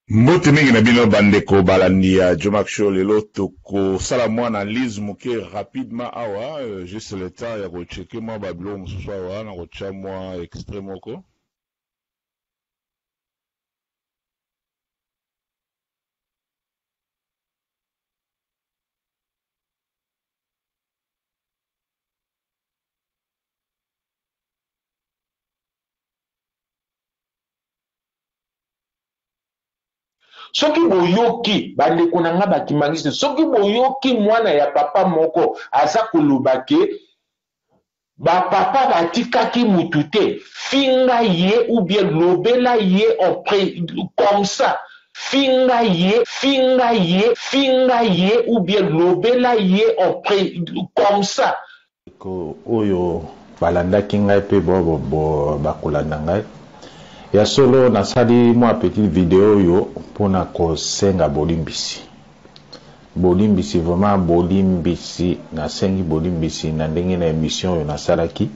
Mbote mingi na bino bandeko balandi ya Djomack Show. Lelo tokosala mwa analyse moke rapidement awa, juste le temps ya ko checker mwa ba biloko mosusu awa na kotia mwa extrait moko. Soki boyoki bandeko na nga ba kimbanguiste, soki boyoki mwana ya papa moko aza koloba ke ba papa batikaki mutu te, finga ye ou bien lobela ye en pre comme ça, finga ye, finga ye, finga ye ou bien lobela ye en pre comme ça. Bandeko oyo balandaki ngai mpe bakolanda ngai, ya solo nasali mwa petite video oyo mpo na kosenga bolimbisi. Bolimbisi vraiment bolimbisi, nasengi bolimbisi na ndenge na emission oyo nasalaki,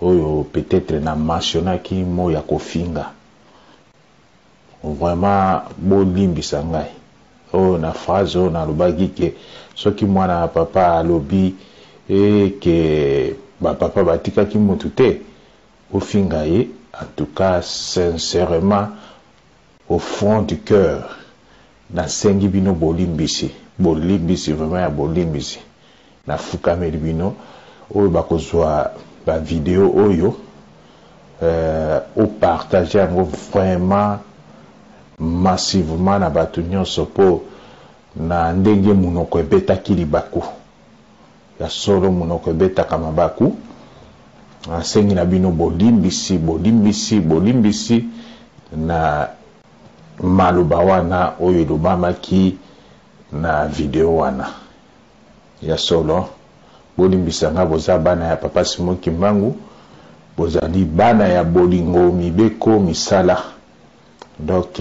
oyo peut-etre na mentionnaki mot ya kofinga. Vraiment bolimbisa ngai oyo na phrase oyo nalobaki ke soki mwana ya papa alobi ke ba papa batikaki mutu te bofinga ye en tout cas sincerement au fond du coeur nasengi bino bolimbisi bolimbisi vraiment ya bolimbisi Nafukameli bino oyo bakozua ba video oyo o partager yango vraiment massivement na batu nionso po na ndenge munoko ebetaki libaku ya solo munoko ebetaka mabaku nasengi na bino bolimbisi bolimbisi bolimbisi na maloba wana oyo elobamaki na video wana. Ya solo, bolimbisa nga boza bana ya papa Simon kimbangu, bozali bana ya bolingo, mibeko, misala donc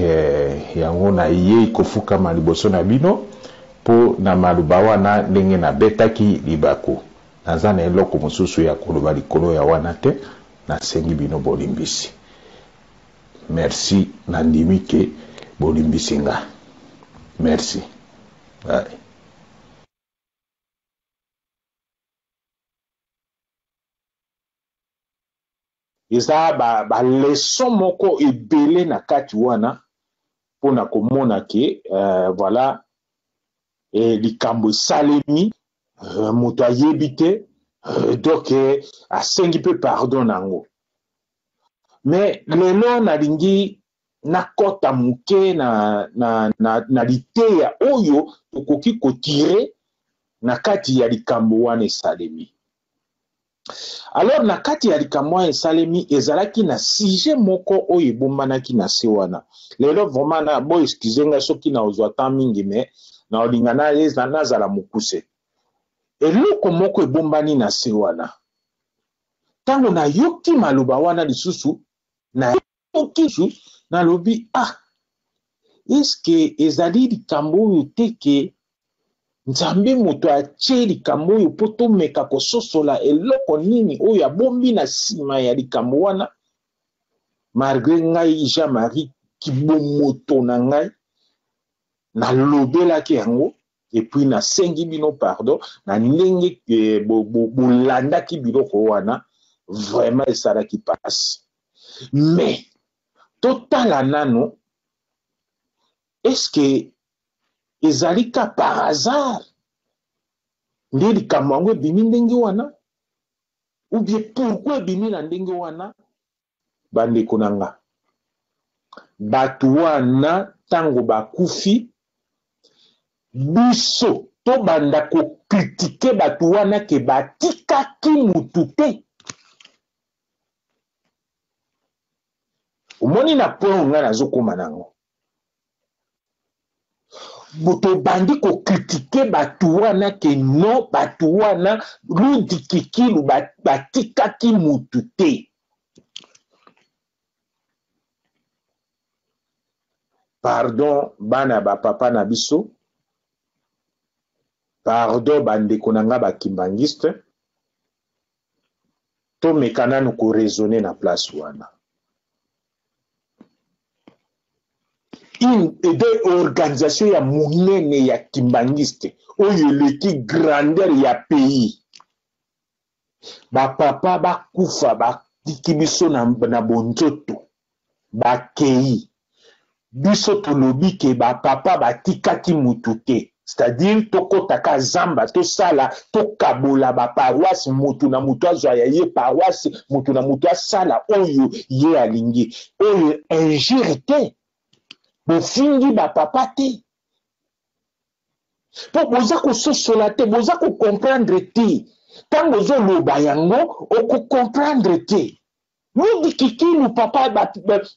yango nayei kofukama liboso na bino po na maloba wana ndenge nabetaki libaku. Naza na eloko mosusu ya koloba likolo ya wana te, nasengi bino bolimbisi. Merci, nandimi ke bolimbisi nga. Merci. Bye. Eza ba, ba leçon moko ebele na kati wana pona komona ke euh, voilà eh, likambo esalemi euh, moto ayebi te euh, donc eh, asengi mpe pardon na yango mais lelo nalingi nakɔta moke na, na, na, na liteya oyo tokoki kotire na kati ya likambo wana esalemi. Alors na kati ya likambo wana esalemi ezalaki na sujet moko oyo ebombanaki na se wana. Lelo vraiment na bo excuse ngai soki nakozwa temps mingi mais nakolinga na, nazala mokuse. Eloko moko ebombani na se wana. Ntango nayoki maloba wana lisusu na Mosusu nalobi ah est ce que ezali likambo oyo te ke Nzambe moto atie likambo oyo mpo tomeka kososola eloko nini oyo abombi na nsima ya likambo wana? Malgre ngai Jean Marie kibomoto na ngai nalobelaki yango et puis nasengi bino pardon na ndenge bolandaki biloko wana vraiment esalaki pasi. Mais totala nanu est ce que ezali ka par hasard nde likambo yango ebimi ndenge wana ou bien pourquoi ebimi na ndenge wana? Bandeko na nga, bato wana ntango bakufi, biso tobanda ko critiquer bato wana ke batikaki mutu te. Omoni na point oyo ngai nazokoma na yango, tobandi ko critiquer bato wana ke non, bato wana Ludi Kikilu batikaki mutu te. Pardon bana ya ba papa na biso, pardon ba ndeko na nga ba kimbanguiste, Tomeka nanu ko raisonner na place wana. Une de organisation ya munene ya kimbanguiste oyo eleki grandeur ya pays. Ba papa bakufa batiki biso na, na bonzoto bakeyi biso tolobi ke ba papa batikaki mutu te c'est-à-dire tokota ka zamba tosala tokabola ba paroisse mutu na mutu azwa ya ye paroisse mutu na mutu asala oyo ye alingi oyo injure te bofingi ba papa te po boza kososola te boza ko comprendre te ntango ozoloba yango oko comprendre te Ludi Kikilu papa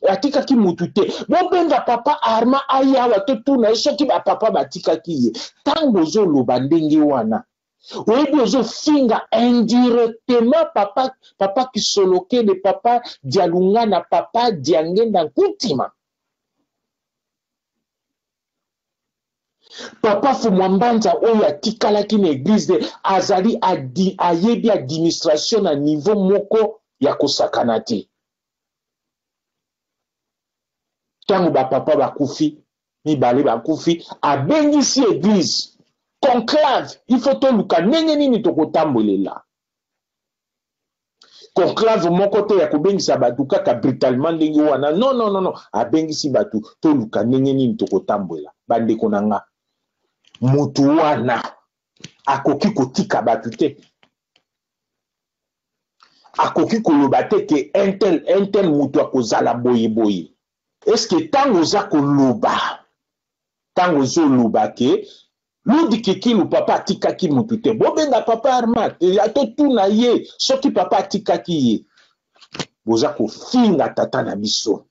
atikaki mutu te bobenga papa Arma ayawa totuna ye soki ba papa batikaki ye ntango ozoloba ndenge wana oyebi ozofinga indirectement papa papa Kisolokele papa Dialungana papa Diangenda Nkutima Papa Fumua Mbanza oyo atikalaki na eglise azali adi, ayebi administration na niveau moko ya kosakana te. Tango ba papa bakufi, mibale bakufi, abengisi eglise conclave, il faut toluka ndenge nini tokotambolela. Conclave moko te ya kobengisa bato kaka brutalement ndenge wana. Non, non, non, non. Abengisi bato toluka ndenge nini tokotambwela. Bandeko na nga, moto wana akoki kotika bato te. Akoki koloba te ke un tel, un tel moto akozala boye boye. Est-ce que tango oza koloba, tango ozoloba ke Ludi Kikilu papa atikaki mutu te, bobenga papa Armand totuna ye soki papa atikaki ye. Boza kofinga tata na biso,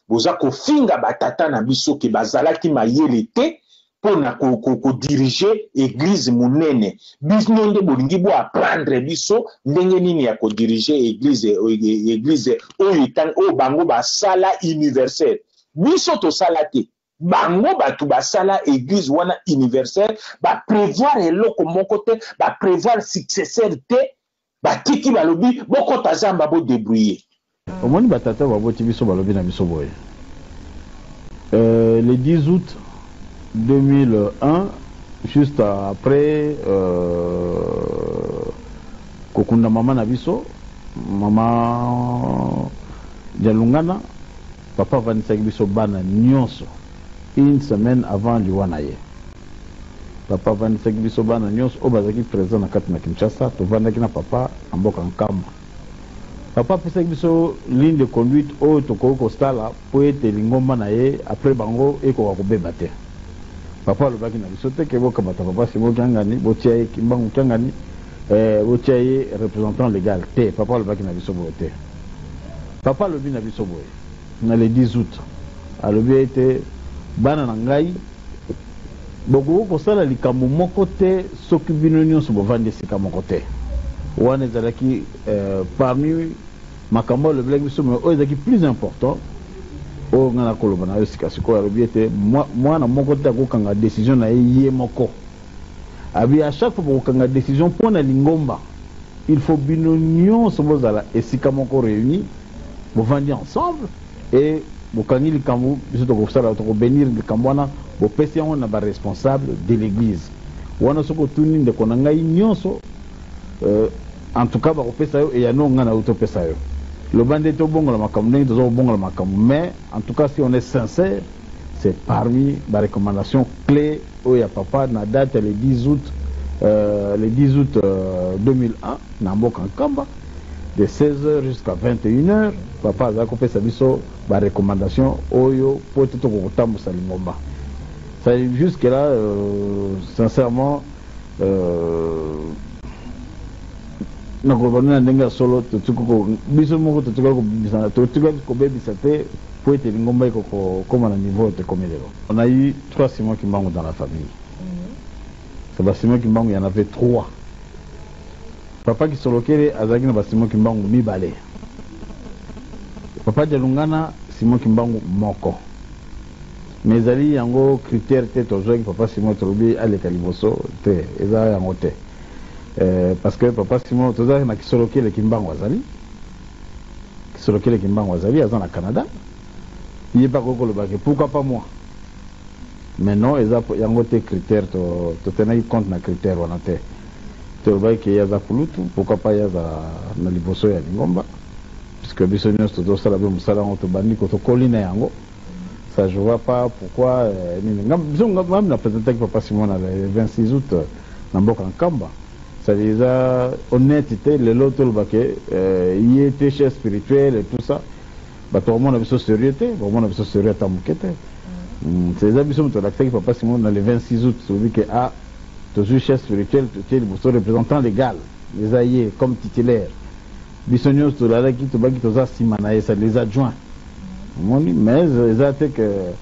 boza kofinga ba tata na biso ke bazalaki mayele te mpo na ko, ko, ko diriger eglise munene. Bino nde bolingi bo apprendre biso ndenge nini ya ko diriger eglise, eglise oyo, oyo bango basala universel. Biso tosala te. Bango batu basala eglise wana universel ba prevoir eloko moko te, ba prevoir successeur te, batiki balobi bokota zamba bo debrouiller. Omoni ba tata oyo baboti biso balobi na biso boye euh, le 10 août 2001 juste après euh, kokunda mama na biso mama Dialungana. Papa avandisaki biso bana nionso une semaine avant liwa na ye. Papa avandisaki biso bana nionso oyo bazalaki present na kati na Kinshasa, tovandaki na papa na mboka Nkamba. Papa apesaki biso ligne de conduite oyo tokoki kosala mpo ete lingomba na ye après bango ekoka kobeba te. Papa alobaki na biso te ke bokamata papa Simon Kiangani botia ye Kimbangu Kiangani eh, botia ye representant legal te. Papa alobaki na biso boye te. Papa alobi na biso boye na le 10 aout, alobi ete bana na ngai bokoki kosala likambo moko te soki bino nionso bovandi esika moko te. Wana ezalaki parmi makambo oyo alobelaki biso, mais oyo ezalaki plus important oyo ngai nakoloba na yo sika sikoyo, alobi ete mwana moko te akokanga decision na ye ye moko. Alobi à chaque fois bokokanga decision mpo na lingomba, il faut bino nionso bozala esika moko reunis, bovandi ensemble et bokangi likambo, biso tokosala, toko benir likambo wana, bopesi yango na ba responsables de l'eglise. Wana soki otuni ndeko na ngai nionso, en tout cas bakopesa yo eyano oyo ngai nawuti opesa yo. Loba nde tobongola makambo ndenge toza kobongola makambo, mais en tout cas si on est sincère, c'est parmi ba recommandations cles oyo ya papa na date ya le 10 août le 10 août 2001 na mboka Nkamba de 16 heures jusqu'à 21 heures papa azalaki kopesa biso ba recommandations oyo mpo ete tokoka kotambusa lingomba. Ça jusque là sincèrement nakoloba nde na ndenge ya solo totikali biso moko totikali kobimisa totikali kobebisa te mpo ete lingomba ekoka kokoma na niveau oyo tokomi lelo. On a eu trois Simon Kimbangu dans la famille. C'est ba Simon Kimbangu, il y en avait trois. Papa Kisolokele azalaki na ba Simon Kimbangu mibale. Papa Dialungana Simon Kimbangu moko. Mais ezali yango critère te tozwaki Papa Simon tolobi aleka liboso te, eza yango te. Euh, parce que Papa Simon tozalaki na Kisolokele Kimbangu azali. Kisolokele Kimbangu azali aza na Canada. Ye pe akoki koloba ke pourquoi pas moi? Mais non eza yango te critère to to tenaki compte na critère wana te. Tolobaki ke ye aza kulutu pourquoi pas ye azala na liboso ya lingomba puisque biso nionso tozo sala pe musala yango tobandi ko tokoli na yango ça je vois pas pourquoi nini nga biso nga na presentaki papa Simon na le 26 août na mboka Nkamba ça dire eza honnête te lelo toloba ke ye te chef spirituel et tout ça. Bato bakomona biso serieux te, bakomona biso serieux ata moke te. Eza biso moto tolakisaki papa Simon na le 26 août, tolobi ke ah tozui chef spirituel totie liboso representant legal eza ye comme titulaire. Biso nionso tolalaki tobaki toza sima na ye, c'est les adjoints. Omoni mais eza te que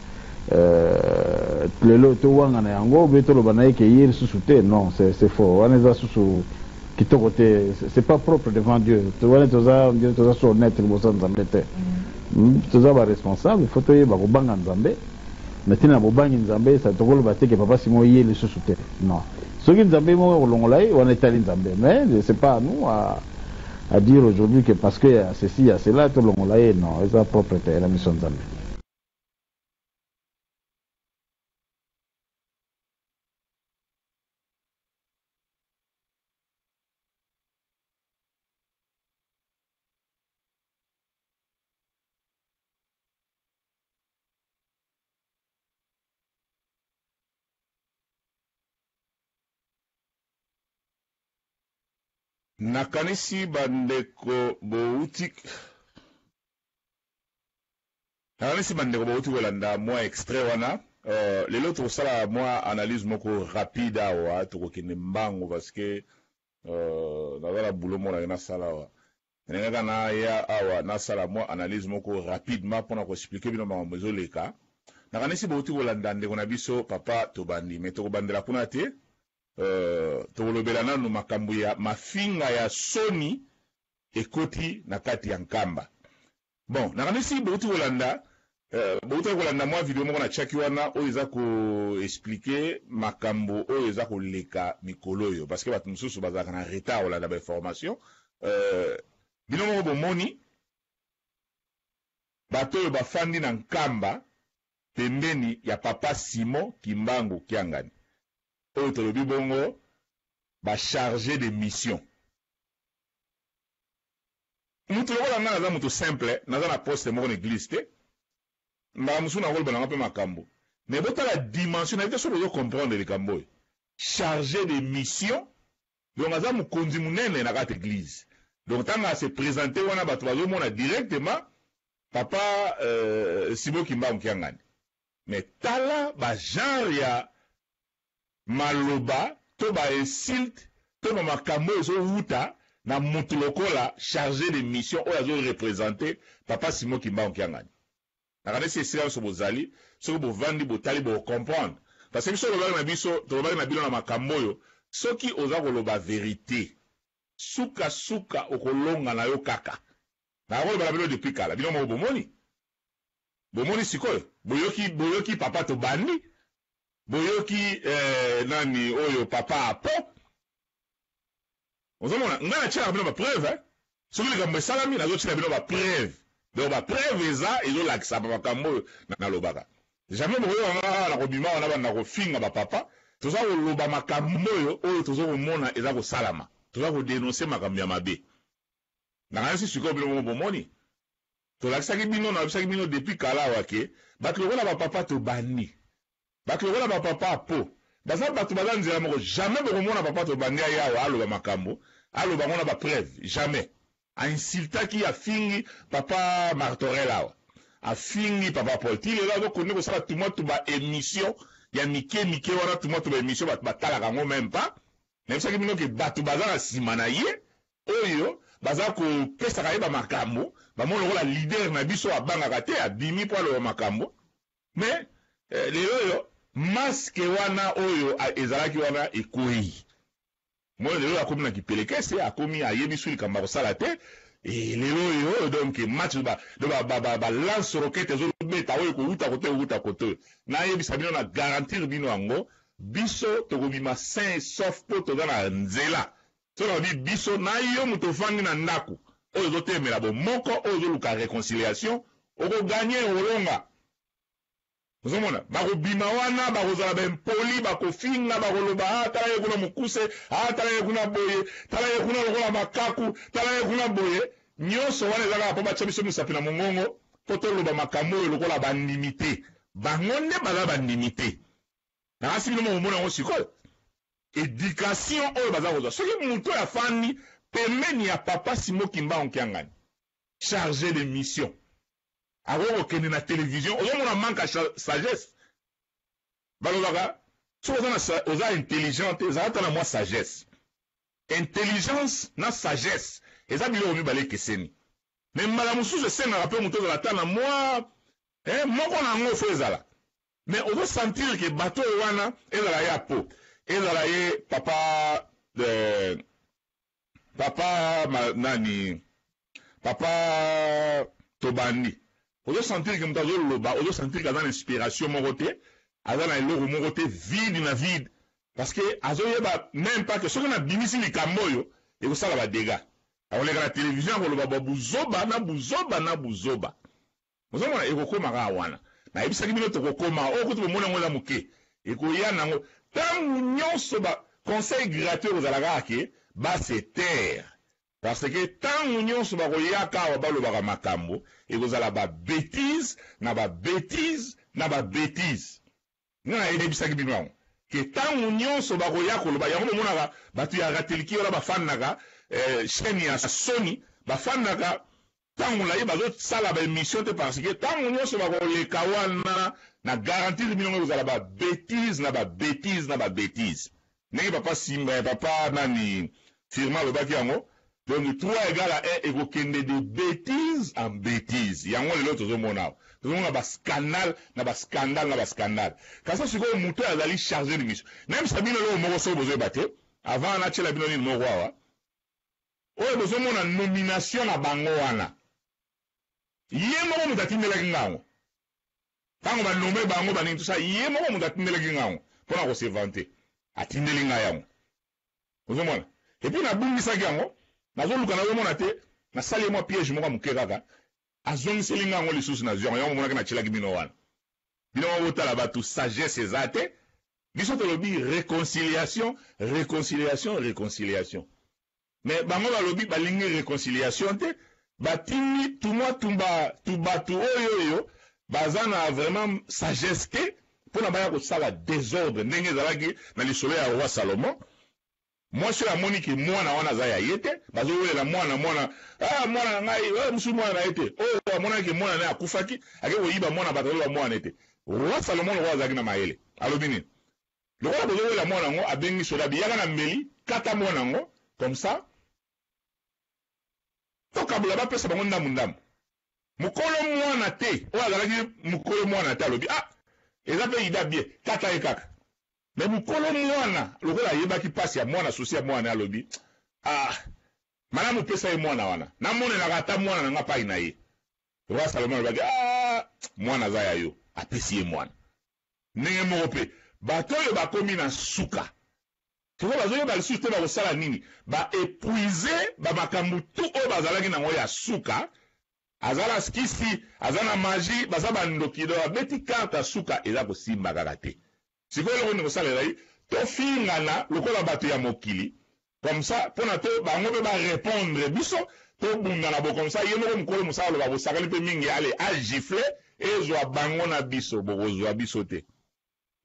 lelo towangana yango ou bien toloba na ye ke ye lisusu te, non c'est faux. Wana eza susu Kitoko te c'est pas propre devant Dieu wana toza on dirait toza so honnête liboso ya Nzambe te toza ba responsable faut toyeba kobanga Nzambe na tina na bobangi Nzambe ça tokoloba te ke papa Simon ye lisusu te non soki Nzambe moko akolongola ye wana etali Nzambe mais c'est pas à nous à, à dire aujourd'hui que parce que ya ceci ya cela tolongola ye non eza propre te na miso ya Nzambe. Nakanisi bandeko bowuti Nakanisi bandeko bawuti kolanda mwa extrait wana. Lelo tokosala mwa analyse moko rapide awa, tokokende mbangu parce que naza na boulot moko nalingi nasala awa. Nalingaka naya awa nasala mwa analyse moko rapidement pona ko expliquer bino makambo ezoleka. Nakanisi bowuti kolanda ndeko na biso papa Tobandi, mais tokobandela kuna te. Tokolobela nanu makambo ya mafinga ya soni ekoti na kati ya Nkamba. Bon, nakanisi bowuti kolanda, bowutaki kolanda mwa video moko natiaki wana oyo eza ko expliquer makambo oyo eza koleka mikolo oyo, parce que bato mosusu bazalaka na retard kolanda ba informations. Bino moko bomoni bato oyo bafandi na Nkamba pembeni ya papa Simon Kimbangu Kiangani, oyo tolobi bongo ba charges de mission. Mutu lokola nga naza mutu simple naza na poste moko na eglise te mbala mosusu nakoloba nanga pe makambu mais botala dimension nayebi te soki bozo comprendre likambo oyo charge de mission donc aza mokonzi monene na kati eglise donc tanga a se presenter wana bato bazomona directement papa Simon Kimbangu Kiangani mais tala ba genre ya maloba to ba insultes to ba makambo oyo ezo wuta na mutu lokola charge de mission oyo azo representer papa Simon Kimbangu Kiangani. Nakanisi esika nionso bozali soki bovandi botali boko comprendre parce que biso tolobaki na biso tolobaki na bino na makambo oyo soki oza koloba verite suka suka okolonga na yo kaka. Nakoloba na bino depuis kala bino moko bomoni bomoni sikoyo boyoki boyoki papa tobandi Boyoki eh nani oyo papa apo ozomona ngai natielaka bino ba preuve eh? Soki likambo esalami nazotiela bino ba preuve donc ba preuve eza ezolakisa ba makambo oyo nalobaka jamais bokoyoka ngai awa nakobima awa nabanda kofinga ba papa toza koloba makambo oyo oyo toza komona eza kosalama toza kodenonse makambo ya mabe nakanisi sikoyo bino moko bomoni Tolakisaki bino, nalobisaki bino depuis kala awa ke batu lokola ba papa tobandi, batu lokola ba papa apo baza batu baza nzela moko, jamais bokomona papa tobandi aya awa aloba makambo, aloba yango na ba preuve, jamais. A insultaki, afingi papa Martorel awa, afingi papa Paul, ti lelo azo continuer kosala tumwa tu ba emission ya mike mike wana, tumwa tu ba emission batu batalaka yango meme pas. Nayebisaki bino ke batu baza na sima na ye oyo baza kopesaka ye ba makambo, bamoni lokola leader na biso abangaka te, abimi po aloba makambo mais lelo oyo masque wana oyo ezalaki wana ekweyi. Omoni lelo oyo akomi na kipelekese, akomi ayebi su likambo akosala te et lelo oyo donc match ba ba ba ba lance roquette ezo beta oyo ekowuta kote oyo ekowuta kote oyo. Nayebisa bino na garantir bino yango biso tokobima sain et sauf po toza na nzela. Soki nalobi biso na yo moto ofandi na ndaku oyo ozo telemela bomoko oyo ozo luka reconciliation oko gagner okolonga. Ozomona bakobima wana bakozala ba impoli, bakofinga, bakoloba ah tala ye kuna mokuse, ah tala ye kuna boye, tala ye kuna lokola makaku, tala ye kuna boye. Nyonso wana eza kaka mpo batya biso misapi na mongongo mpo toloba makambo oyo lokola bandimi te. Bango nde baza bandimi te. Nakasi bino mokomona yango sikoyo. Education oyo baza kozwa. Soki moto oyo afandi pembeni ya papa Simon Kimbangu Kiangani, charge de mission, akoki kokende na television, ozomona manque ya sagesse. Balobaka soki oza na oza intelligent te, ezala ata na mwa sagesse. Intelligence na sagesse eza biloko mibale ekeseni. Mais mbala mosusu esengaka mpe moto ozala ata na mwa eh, moko na yango fo ezala. Mais ozo sentir que bato oyo wana ezala ye apo, ezala ye papa eh, papa ma, nani papa tobandi, ozo sentir que moto azoloba, ozo sentir que aza na inspiration moko te, aza na eloko moko te, vide na vide, parce que azoyeba même pas que soki nabimisi likambo oyo ekosala ba dégâts. Akoleka na television akoloba ba buzoba na buzoba na buzoba. Ozomona ekokoma kaka wana. Nayebisaki bino tokokoma oyo kutu bomoni yango eza moke. Ekoya nango tango nyonso ba conseil gratuit ekozala kaka ke ba se taire parce que tango nyonso bakoyaka awa balobaka makambo ekozala ba betises na ba betises na ba betises. Nga nayebisaki bino yango ke tango nyonso bakoya koloba yango bomonaka bato ya rateliki wana bafandaka eh, chaîne ya soni bafandaka ntango molayi bazosala ba émission te parce que ntango nyonso bakoleka wana na garantir bino ngo ekozala ba bêtise na ba bêtise na ba bêtise ndenge papa simba ya papa nani firma alobaki yango. Donc 3 égale à 1 ekokende de bêtise en bêtise. Yango lelo tozomona awa, tozomona ba scandale na ba scandale na ba scandale. Kasi sikoyo moto oyo azali chargé de mission, nayebisa bino eloko moko soki bozoyeba te, avant natiela bino nini moko awa oyo bozomona nomination na bango wana, ye moko moto atindelaki nga yango ntango banome bango banini tusa, ye moko moto atindelaki nga yango mpona kose vanter, atindeli ngai yango. Ozomona? Et puis nabungisaki yango, nazoluka nazomona te, nasali ye mwa piège moko ya moke kaka, azongiseli nga yango lisusu nazwi yango, yango omonaki natielaki bino wana. Bino moko botala bato sagesse eza te. Biso tolobi réconciliation, réconciliation, réconciliation. Mais bango balobi balingi réconciliation te, batindi tumwa tumba tu bato oyo oyo baza na vraiment sagesse te mpona baya kosala desordre ndenge ezalaki na lisolo ya roi Salomon. Mwasi oyo amoni ke mwana wana aza ya ye te, bazowelela mwana mwana, ah, mwana na ngai, ah, mosusu mwana na ye te. Oyo amonaki ke mwana na ye akufaki, ake koyiba mwana bato, azoloba mwana ye te. Roi Salomon lokola azalaki na mayele, alobi nini? Lokola bozowela mwana yango, abengi soda, biyaka na mbeli, kata mwana yango, comme ça tokabola, bapesa bango ndambu ndambu. Mokolo mwana te, oyo azalaki mokolo mwana te alobi, ah, eza mpe ida bien, kata ye kaka. Mais mokolo mwana, lokola ayebaki mpasi ya mwana, susi ya mwana, alobi, ah, malamu pesa ye mwana wana, namonelaka ata mwana na nga pai na ye. Roi Salomon alobaki, ah, mwana aza ya yo, apesi ye mwana. Ndenge moko mpe, bato oyo bakomi na suka sikoyo bazoyeba lisusu te bakosala nini, ba epuise ba makambo tout oyo bazalaki nango ya suka. Aza na skisi, aza na magie, baza bandoki, donc abeti carte ya suka eza kosimba kaka te. Sikoyo eloko nini kosala ezali tofingana lokola bato ya mokili, comme ça mpona to bango mpe ba répondre biso, tobundana bo comme ça ye moko mokolo mosala aloba bosakani mpe mingi, ale agifle ezwa bango na biso, bokozwa biso te.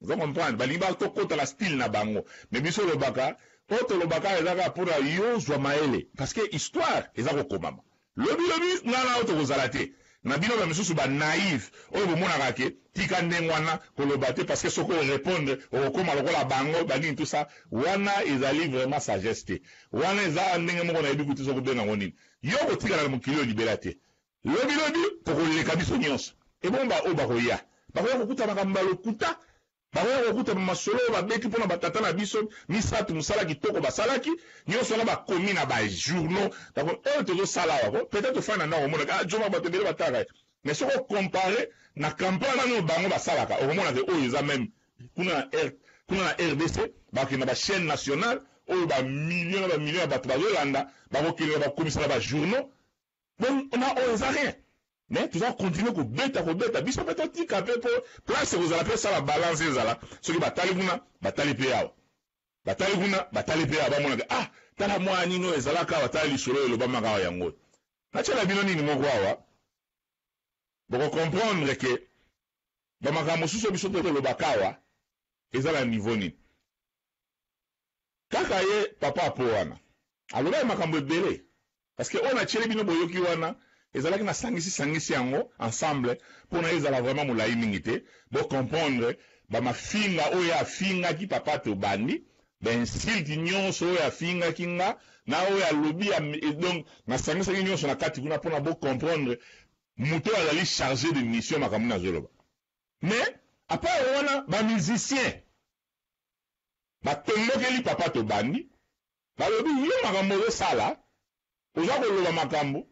Ozo comprendre? Balingi ba tokota na style na bango, mais biso olobaka oyo tolobaka eza kaka mpona yo zwa mayele, parce que histoire eza kokomama. Lobi lobi nga na yo tokozala te na bino ba misusu ba naive oyo bomonaka ke tika ndenge wana koloba te, parce que soki o répondre okokoma lokola bango banini tout ça wana ezali vraiment sagesse te. Wana eza ndenge moko nayebi kutu soki obenga yango nini. Yo okotikala na mokili oyo libela te. Lobi lobi tokoleka biso nyonso. Ebongo ba oyo bakoya, bakoya kokuta makambo ya lokuta, bakoya kokuta ba masolo oyo babeti mpona batata na biso misato, mosala kitoko basalaki, nyonso wana bakomi na ba journaux, bakomi oyo tozosala awa ko, peut-être ofandi na ndako omonaka, ah, Djoma bato ebele batalaka ye. Mais soki ocompare na campagne wana oyo bango basalaka, okomona ke oyo eza meme kuna na R, kuna na RDC, bakokende na ba chaîne nationale oyo ba millions na ba millions ya bato bazolanda, bakokende na bakomisa na ba journaux. Donc na oyo eza rien. Mais toza continuer kobeta kobeta biso mpe totika mpe mpo place ekozala mpe esala balance ezala soki batali kuna batali mpe awa batali kuna batali mpe awa bamonaka ah tala mwa nini oyo ezalaka awa tala lisolo oyo elobamaka awa yango natyela bino nini moko awa bokocomprendre ke bamakambo mosusu oyo biso tolobaka awa eza na niveau nini. Kaka ye papa apo wana alobaki makambo ebele parce que oyo natieli bino boyoki wana ezalaki na sangisi sangisi yango ensemble pona ezala vraiment molayi mingi te bo comprendre ba mafinga oyo afingaki papa tobandi ba insulte nyonso oyo afingaki nga na oyo alobi donc nasangisaki nyonso na kati kuna pona bo comprendre moto oyo azali charge de mission makambo nazoloba. Mais à part wana ba musiciens Batombokeli papa tobandi balobi yo makambo ozo sala oza koloba makambo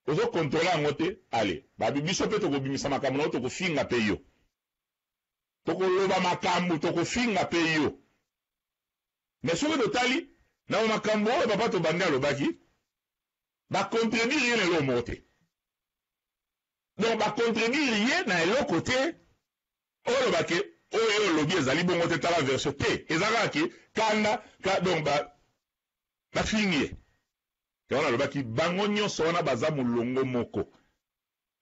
ozo controle yango te ale babi biso pe tokobimisa makambo na yo tokofinga pe yo tokoloba makambo tokofinga pe yo mais soki totali na makambo oyo papa tobandi alobaki ba contredire ye na eloko moko te donc ba contredire ye na eloko te. Oloba ke oyo olobi ezali bongo te tala version te eza kaka ke kanda ka donc ba bafingi ye yango nalobaki bango nyonso wana baza molongo moko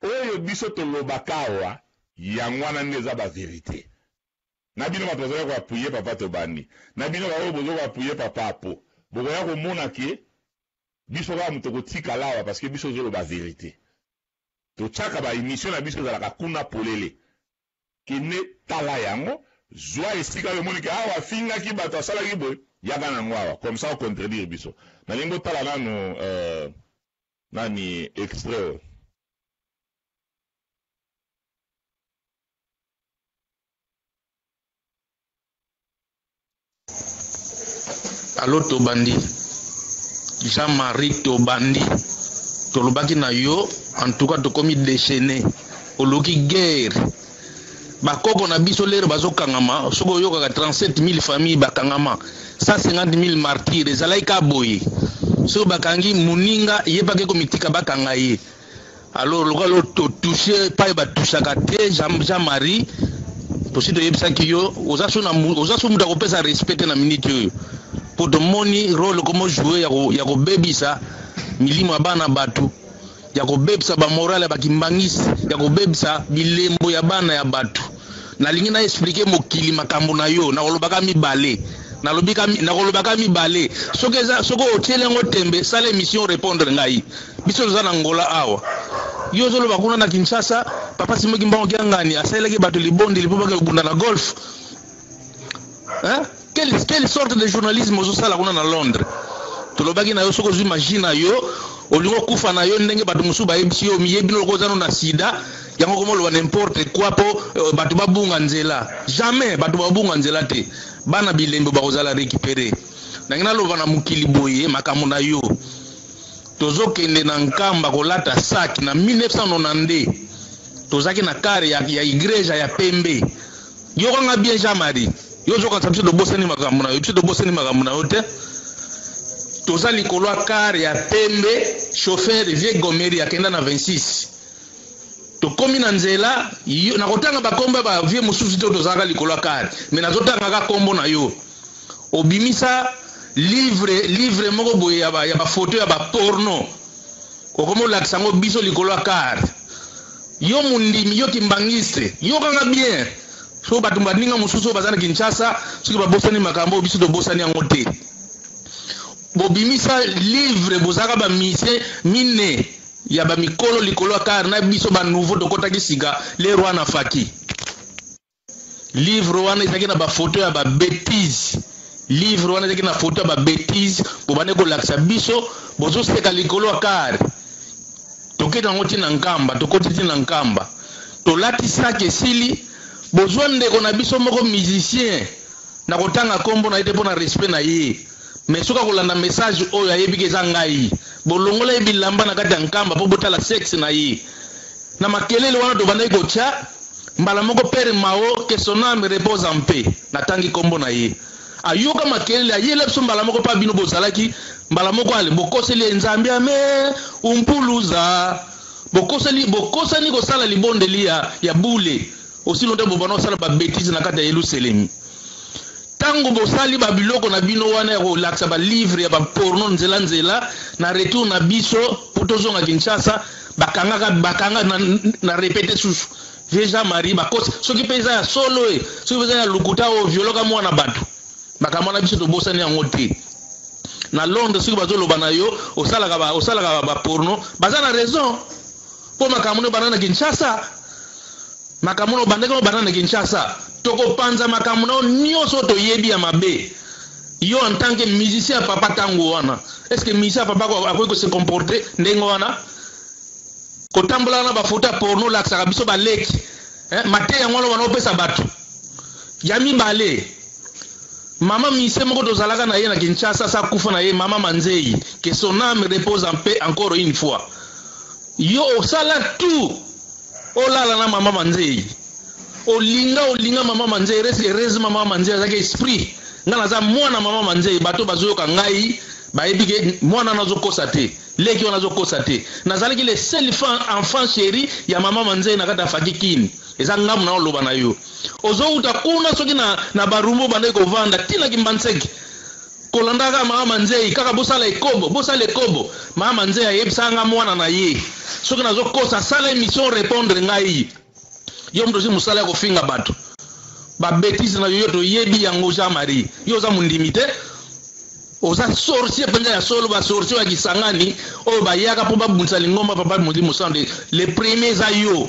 oyo biso tolobaka awa yango wana nde eza ba verite na bino bato bazali koapuye papa tobandi na bino baoyo bozo koapuye papa apo bokoya komona ke biso kaka moto kotikala awa parce que biso ozoloba verite. Totiaka ba emission na biso ezalaka kuna polele. Kende tala yango, zua esika yo omoni ke awa afingaki bato asalaki boye, yaka na yango awa comme ça o contredire biso. Nalingi botala nanu euh, nani extrait oyo. Allo tobandi Jean Marie tobandi tolobaki na yo en tout cas tokomi dechaine oluki guerre bakoko na biso lero bazokangama soki oyokaka 37000 famille bakangama 150000 martyrs ezalaki ka boye soki bakangi moninga ye pake komitika bakanga ye Alors lokola to touche epai batouchaka te Jean Marie tosi toyebisaki yo oza so na oza so moto akopesa respect te na minute oyo mpo tomoni role okomo joue ya kobebisa milimo ya bana bato ya kobebisa bamorale ya bakimbangisi ya kobebisa bilembo ya bana ya bato nalingi na explike mokili makambo na yo nakolobaka mibale nakolobaka mibale soki eza soki otieli yango tembe sala émission répondre ngai Biso toza na Angola awa. Yo ozoloba kuna na Kinshasa, papa Simon Kimbangu Kiangani asalelaki bato libondeli mpo bakende kobunda na golf. Hein? Quelle, quelle sorte de journalisme ozosala kuna na Londres? Tolobaki na yo soki ozwi magie na yo, olingi okufa na yo ndenge bato mosusu bayebisi yo, omiyebi no lokola oza no na sida, yango okoma oloba n'importe quoi mpo euh, bato babunga nzela. Jamais bato babunga nzela te. Bana bilembo bakozala récupérer. Nangi naloba na mokili boye makambo na yo. Tozo kende na Nkamba kolata sac na 1992 tozalaki na car ya, ya igreja ya pembe. Yoka nga bien Jean Marie, yo ozokanisa biso tobosani makambo na yo, biso tobosani makambo na yo te. Toza likolo ya car ya pembe, chauffeur vieux Gomeri akenda na 26. Tokomi na nzela, yo, nakotanga bakombo ya ba vieux mosusu te oyo tozalaka likolo ya car, mais nazotanga kaka kombo na yo. Obimisa livre livre moko boye ya ba ya ba photo ya ba porno okomi olakisa yango biso likolo ya car yo mondimi yo kimbangiste yokanga bien so bato baninga mosusu oyo baza na Kinshasa soki babosani makambo oyo biso tobosani yango te bobimisa livre bozalaka ba musicien mine ya ba mikolo likolo ya car na biso ba nouveau tokotaki sika le roi na faki Livre wana ezalaki na ba photo ya ba betises. Livre wana ezalaki na photo ya ba betises bobandaki kolakisa biso bozoseka likolo ya car. Tokei nango ti na Nkamba, tokoti ti na Nkamba. Tolati sac esili, bozwa ndeko na biso moko musicien, nakotanga kombo na ye te mpo na respect na ye. Mais soki akolanda message oyo ayebi ke eza ngai. Bolongola ye bilamba na kati ya Nkamba mpo botala sexe na ye. Na makelele wana tobandaki kotia, mbala moko pere Mao, que son ame repose en paix, natangi kombo na ye, ayoka makelele, ayela biso mbala moko pa bino bozalaki, mbala moko ale bokoseli ye Nzambe ame umpuluza. Bokosani, bokosani kosala libondeli ya, ya bule aussi longtemps bobanda kosala ba betises na kati ya Yelusalemi. Tango bosali ba biloko na bino wana ya kolakisa ba livre ya ba porno nzela nzela, na retour na biso po tozonga Kinshasa, bakangaka bakanga na, na repete susu vieux Jean Marie bakosi soki pe eza ya solo e soki pe eza ya lokuta oyo violoka mwana bato makambo wana biso tobosani yango te. Na Londres soki bazoloba na yo osalaka ba osalaka ba porno baza na raison po makambo no ebanda na Kinshasa makambo no obandaki obanda na Kinshasa tokopanza makambo na yo nyonso oyo toyebi ya mabe yo en tant que musicien ya papa tango wana est ce que musicien ya papa akoki ko se comporter ndenge wana kotambola na ba photo ya porno olakisaka biso baleki eh, mateya yango wana wana opesa bato ya mibale. Mama mise moko tozalaka na ye na Kinshasa asi akufa na ye mama Manzeyi que son ame repose en paix encore une fois yo osala tout olala na mama Manzeyi olinga olinga mama Manzeyi reste heureusement mama Manzeyi azalaki esprit nga naza mwana mama Manzeyi bato bazoyoka ngai bayebi ke mwana wana azokosa te leki wana azokosa te nazalaki le seul enfant chéri ya mama Manzeyi na kati ya Faki Kin. Eza ngambo nao loba na yo. Ozo wuta kuna soki na na Barumbu obandaki kovanda ti na Kimbanseke. Kolandaka kaka mama Manzeyi kaka bosala ekobo, bosala ekobo. Mama Manzeyi ayebisaka nga mwana na ye. Soki nazo kosa sala emission repondre ngai. Yo mutu ozui musala ya kofinga batu. Ba betises na yo yo toyebi yango Jean Marie. Yo oza mundimi te. Oza sorcier penza ya solo, ba sorcier ya Kisangani oyo bayaka po babundisa lingomba papa Molimo Santu le premier eza yo.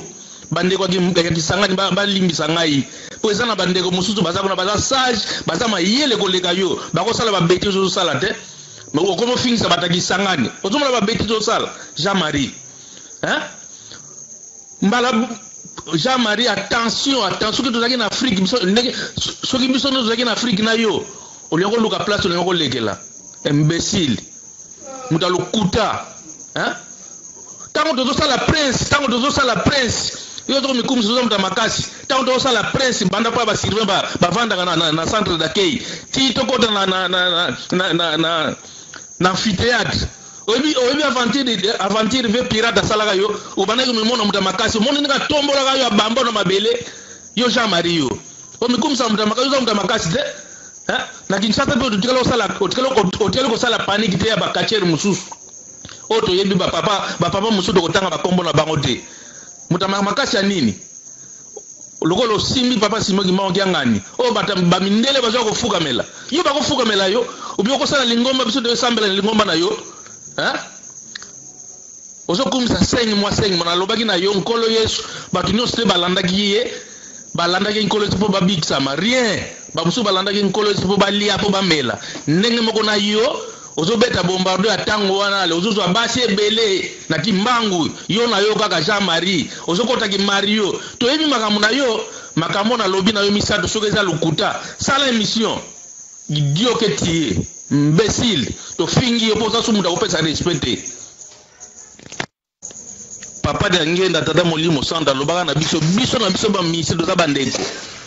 Ba ndeko ya Kisangani ba limbisa ngai po eza na ba ndeko mosusu baza kuna baza sage, baza mayele koleka yo, bako sala ba betises ozo sala te. Mais okomi ofingisa bato ya Kisangani, ozo mona ba betises ozo sala Jean Marie hein? Mbala Jean Marie attention attention soki tozalaki na Afrique biso ndenge soki biso nde tozalaki na Afrique na yo olingi koluka place olingi kolekela imbecile moto ya lokuta hein ntango tozosala prince ntango tozosala prince yo ozo komikumisa oza moto ya makasi ntango tozosala prince banda mpo ba surveillant bavandaka na, na, na centre d'accueil ti tokota na, na, na, na, na, na, na, na amphithéâtre. Oyebi oyebi aventure aventure ve pirate asalaka yo obandaki komimona moto ya makasi omoni ndenge atombolaka yo abamba na mabele yo Jean Marie yo omikumisa moto ya makasi oza moto ya makasi te hein? Na Kinshasa mpe otikali kosala otikali otikali kosala panique te ya ba catcheur mosusu oyo toyebi ba papa ba papa mosusu tokotanga ba kombo na bango te moto ya makasi ya nini lokola osimbi papa Simon Kimbangu Kiangani oyo bato ba mindele bazwa kofukamela yo bakofukamela yo obi okosala lingomba biso toyosambela na lingomba na yo hein? Ozokumisa seng mwa seng mwa nalobaki na yo nkolo Yesu bato nyonso te balandaki ye balandaki nkolo Yesu mpo babikisama rien bamosusu balandaki nkolo Yesu mpo balia mpo bamela ndenge moko na yo Ozo beta bombardo ya tango wana ale ozo zwa basi ebele na kimbangu yo na yo kaka Jean Marie ozo kota ki Mario toyebi makambo na yo makambo na lobi na yo misatu soki eza lokuta sala emission idiot que tu es imbecile tofingi yo po oza su mutu akopesa respect te. Papa Diangienda tata molimo santu alobaka na biso biso na biso ba musiciens toza ba ndeko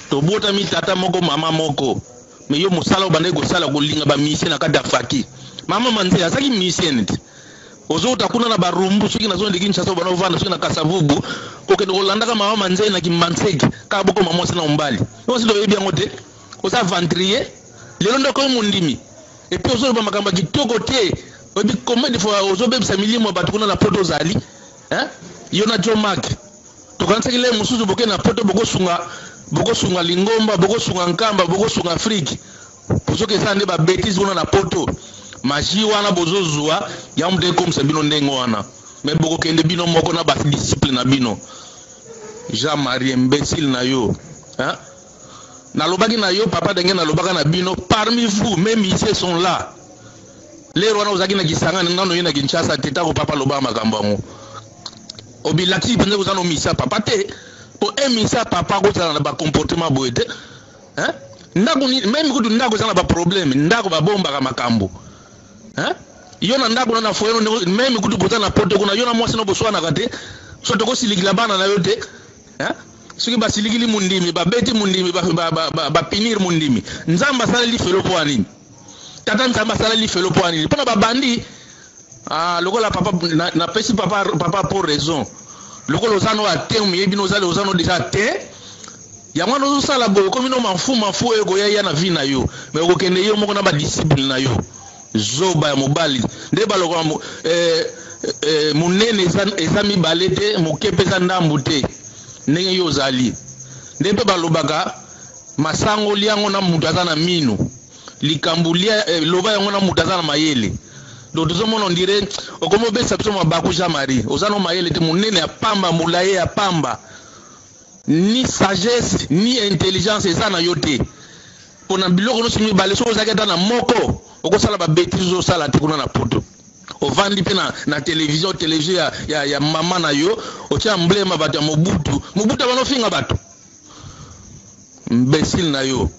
tobotami tata moko mama moko mais yo mosala obandaki kosala kolinga ba musiciens na kati ya faki mama manze azalaki musicienne te ozouta kuna na barumbu soki na zone de Kinshasa obanda ovanda soki na Kasavubu kokende kolandaka mama manze na Kimbanseke kaka bokoma mwasi na mobali mwasi toyebi yango te oza aventurier lelo nde okomi mondimi Et puis ozoloba makambo ya kitoko te. Oyebi combien de fois ozobebisa milimo ya bato kuna na poto ozali? Hein? Yo na Joe Mark. Tokanisaki lelo mosusu boke na poto bokosunga bokosunga lingomba, bokosunga Nkamba, bokosunga Afrique. Bozoki esala nde ba betises kuna na poto. Magie wana bozozua yango moto ekomisa bino ndenge wana. Mais bokokende bino moko na ba disciples na bino. Jean-Marie imbecile na yo. Hein? Nalobaki na yo papa denge nalobaka na bino parmi vous mes musiciens sont là. Lero wana ozalaki na Kisangani nano ye na Kinshasa te tango papa alobaka makambo yango. Obilakisi mpenza oza no musicien papa te. Po un musicien papa akozala na ba comportement boye te. Hein? Ndako meme kutu ndako eza na ba problème, ndako babombaka makambo. Hein? Yo na ndako na na foyer no meme kutu boza na poto kuna yo na mwasi no boswanaka te. So tokosilikila bana na yo te. Hein? Soki basilikili mundimi, babeti mundimi, ba, ba, ba, ba, ba punir mundimi. Nzambe asala lifelo mpo ya nini? Tata Nzambe asala lifelo mpo ya nini? Mpo na babandi. Ah, lokola papa napesi papa papa po raison. Lokola oza no atteint omiyebi no oza oza no dejà atteint yango wana ozosala boye okomi no manfu manfu oyo ekoya ya na vie na yo mais okokende yo moko na ba disciple na yo zoba ya mobali nde balokola eh, eh, monene eza, eza mibale te moke mpe eza ndambu te ndenge yo ozali nde mpe balobaka masango liango na moto aza na minu likambo lia eh, loba yango na moto aza na mayele donc tozomona ondire okomi obetisa biso mabaku jean marie oza no mayele te monene ya pamba molaye ya pamba ni sagesse ni intelligence eza na yo te pona biloko nyonso mibale soki ozalaki ata na moko okosala ba betise ozosala te kuna na poto ovandi mpe na, na television television ya, ya, ya mama na yo otia emblème bato ya mobutu mobutu abanda ofinga bato imbecile na yo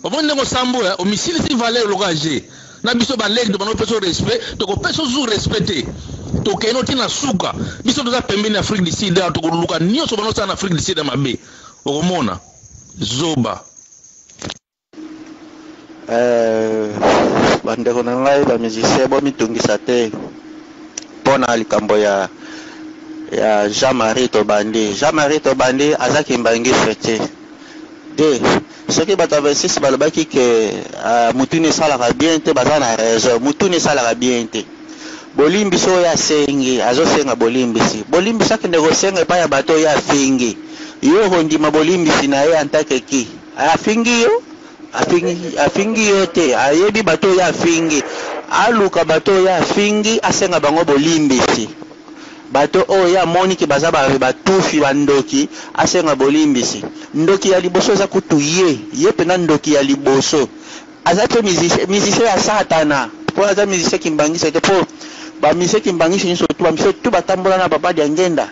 omoni ndenge osambo eh, omisilisi valeur lokola je na biso baleki tobanda kopesa yo respect tokopesa ozu respect te tokende oti na suka biso toza pembeni ya afrique du sud awa tokoluka nyonso banda osala na afrique du sud ya mabe okomona zoba Eh, bandeko na ngai ba musicien bomitungisa te mpo na likambo ya ya Jean-Marie Tobandi. Jean-Marie Tobandi aza kimbanguiste te. De soki bato ya 26 balobaki ke uh, mutuni esalaka bien te, baza na raison. Mutuni esalaka bien te. Bolimbisi oyo asengi, azosenga bolimbisi. Bolimbisi akende kosenga epai ya bato oyo afingi. Yo okondima bolimbisi na ye en tant que qui? Afingi yo? Afingi, afingi yo te. Ayebi bato oyo afingi. Aluka bato oyo afingi, asenga bango bolimbisi. Bato oyo ye amoni ke baza ba batufi, ba ndoki, asenga bolimbisi. Ndoki ya liboso eza kutu ye. Ye pena ndoki ya liboso. Aza pe musicien, musicien ya satana. Po aza musicien kimbanguiste te. Po ba musicien kimbanguiste nionso tout, ba musicien tout batambola na papa Diangenda.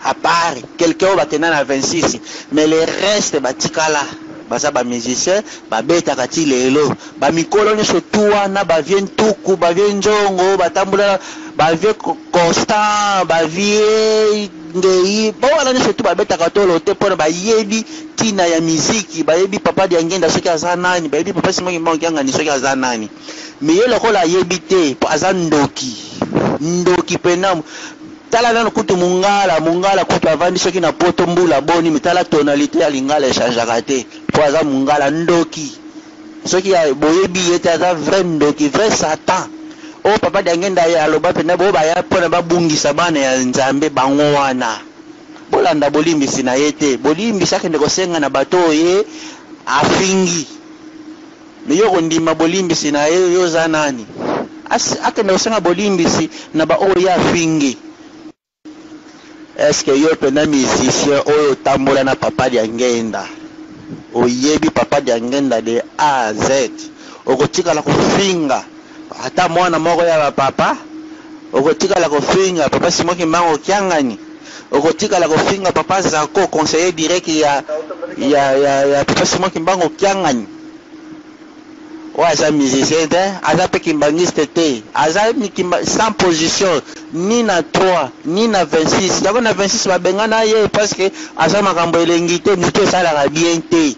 À part quelqu'un oyo bakenda na 26 mais le reste batikala baza ba musiciens babetaka ti lelo ba mikolo nionso tout wana ba vieux Ntuku ba vieux Nzongo batambola ba vieux Constant ba vieux Ngeyi ba wana nionso tout babetaka tolo te pona bayebi tina ya miziki bayebi papa Diangenda soki aza nani bayebi papa Simon Kimbangu Kiangani soki aza nani mais ye lokola ayebi te po aza ndoki ndoki pena Tala nanu kutu mungala, mungala kutu avandi soki na poto mbula boni mais tala tonalite ya lingala echangeaka te po aza mungala ndoki soki boyebi ye te aza vrai ndoki vrai satan oyo papa diangenda aloba pena bo baya pona babungisa bana ya nzambe bango wana bolanda bolimbisi na ye te bolimbisi akende kosenga na bato oyo ye afingi Mais yo okondima bolimbisi na ye yo oza nani? Akende kosenga bolimbisi na ba oyo ye afingi. Est ce que yo pena musicien oyo otambola na papa Diangenda oyebi papa Diangenda de A à Z okotikala kofinga ata mwana moko ya ba papa? Okotikala kofinga papa Simon Kimbangu Kiangani? Okotikala kofinga papa Zako conseiller direct ya ya ya, ya papa Simon Kimbangu Kiangani? Oyo aza musicien te, aza pe kimbanguiste te, aza kimba, sans position ni na 3 ni na 26. Yango na 26 babengana ye parce que aza makambo elengi te, mutu esalaka bien te.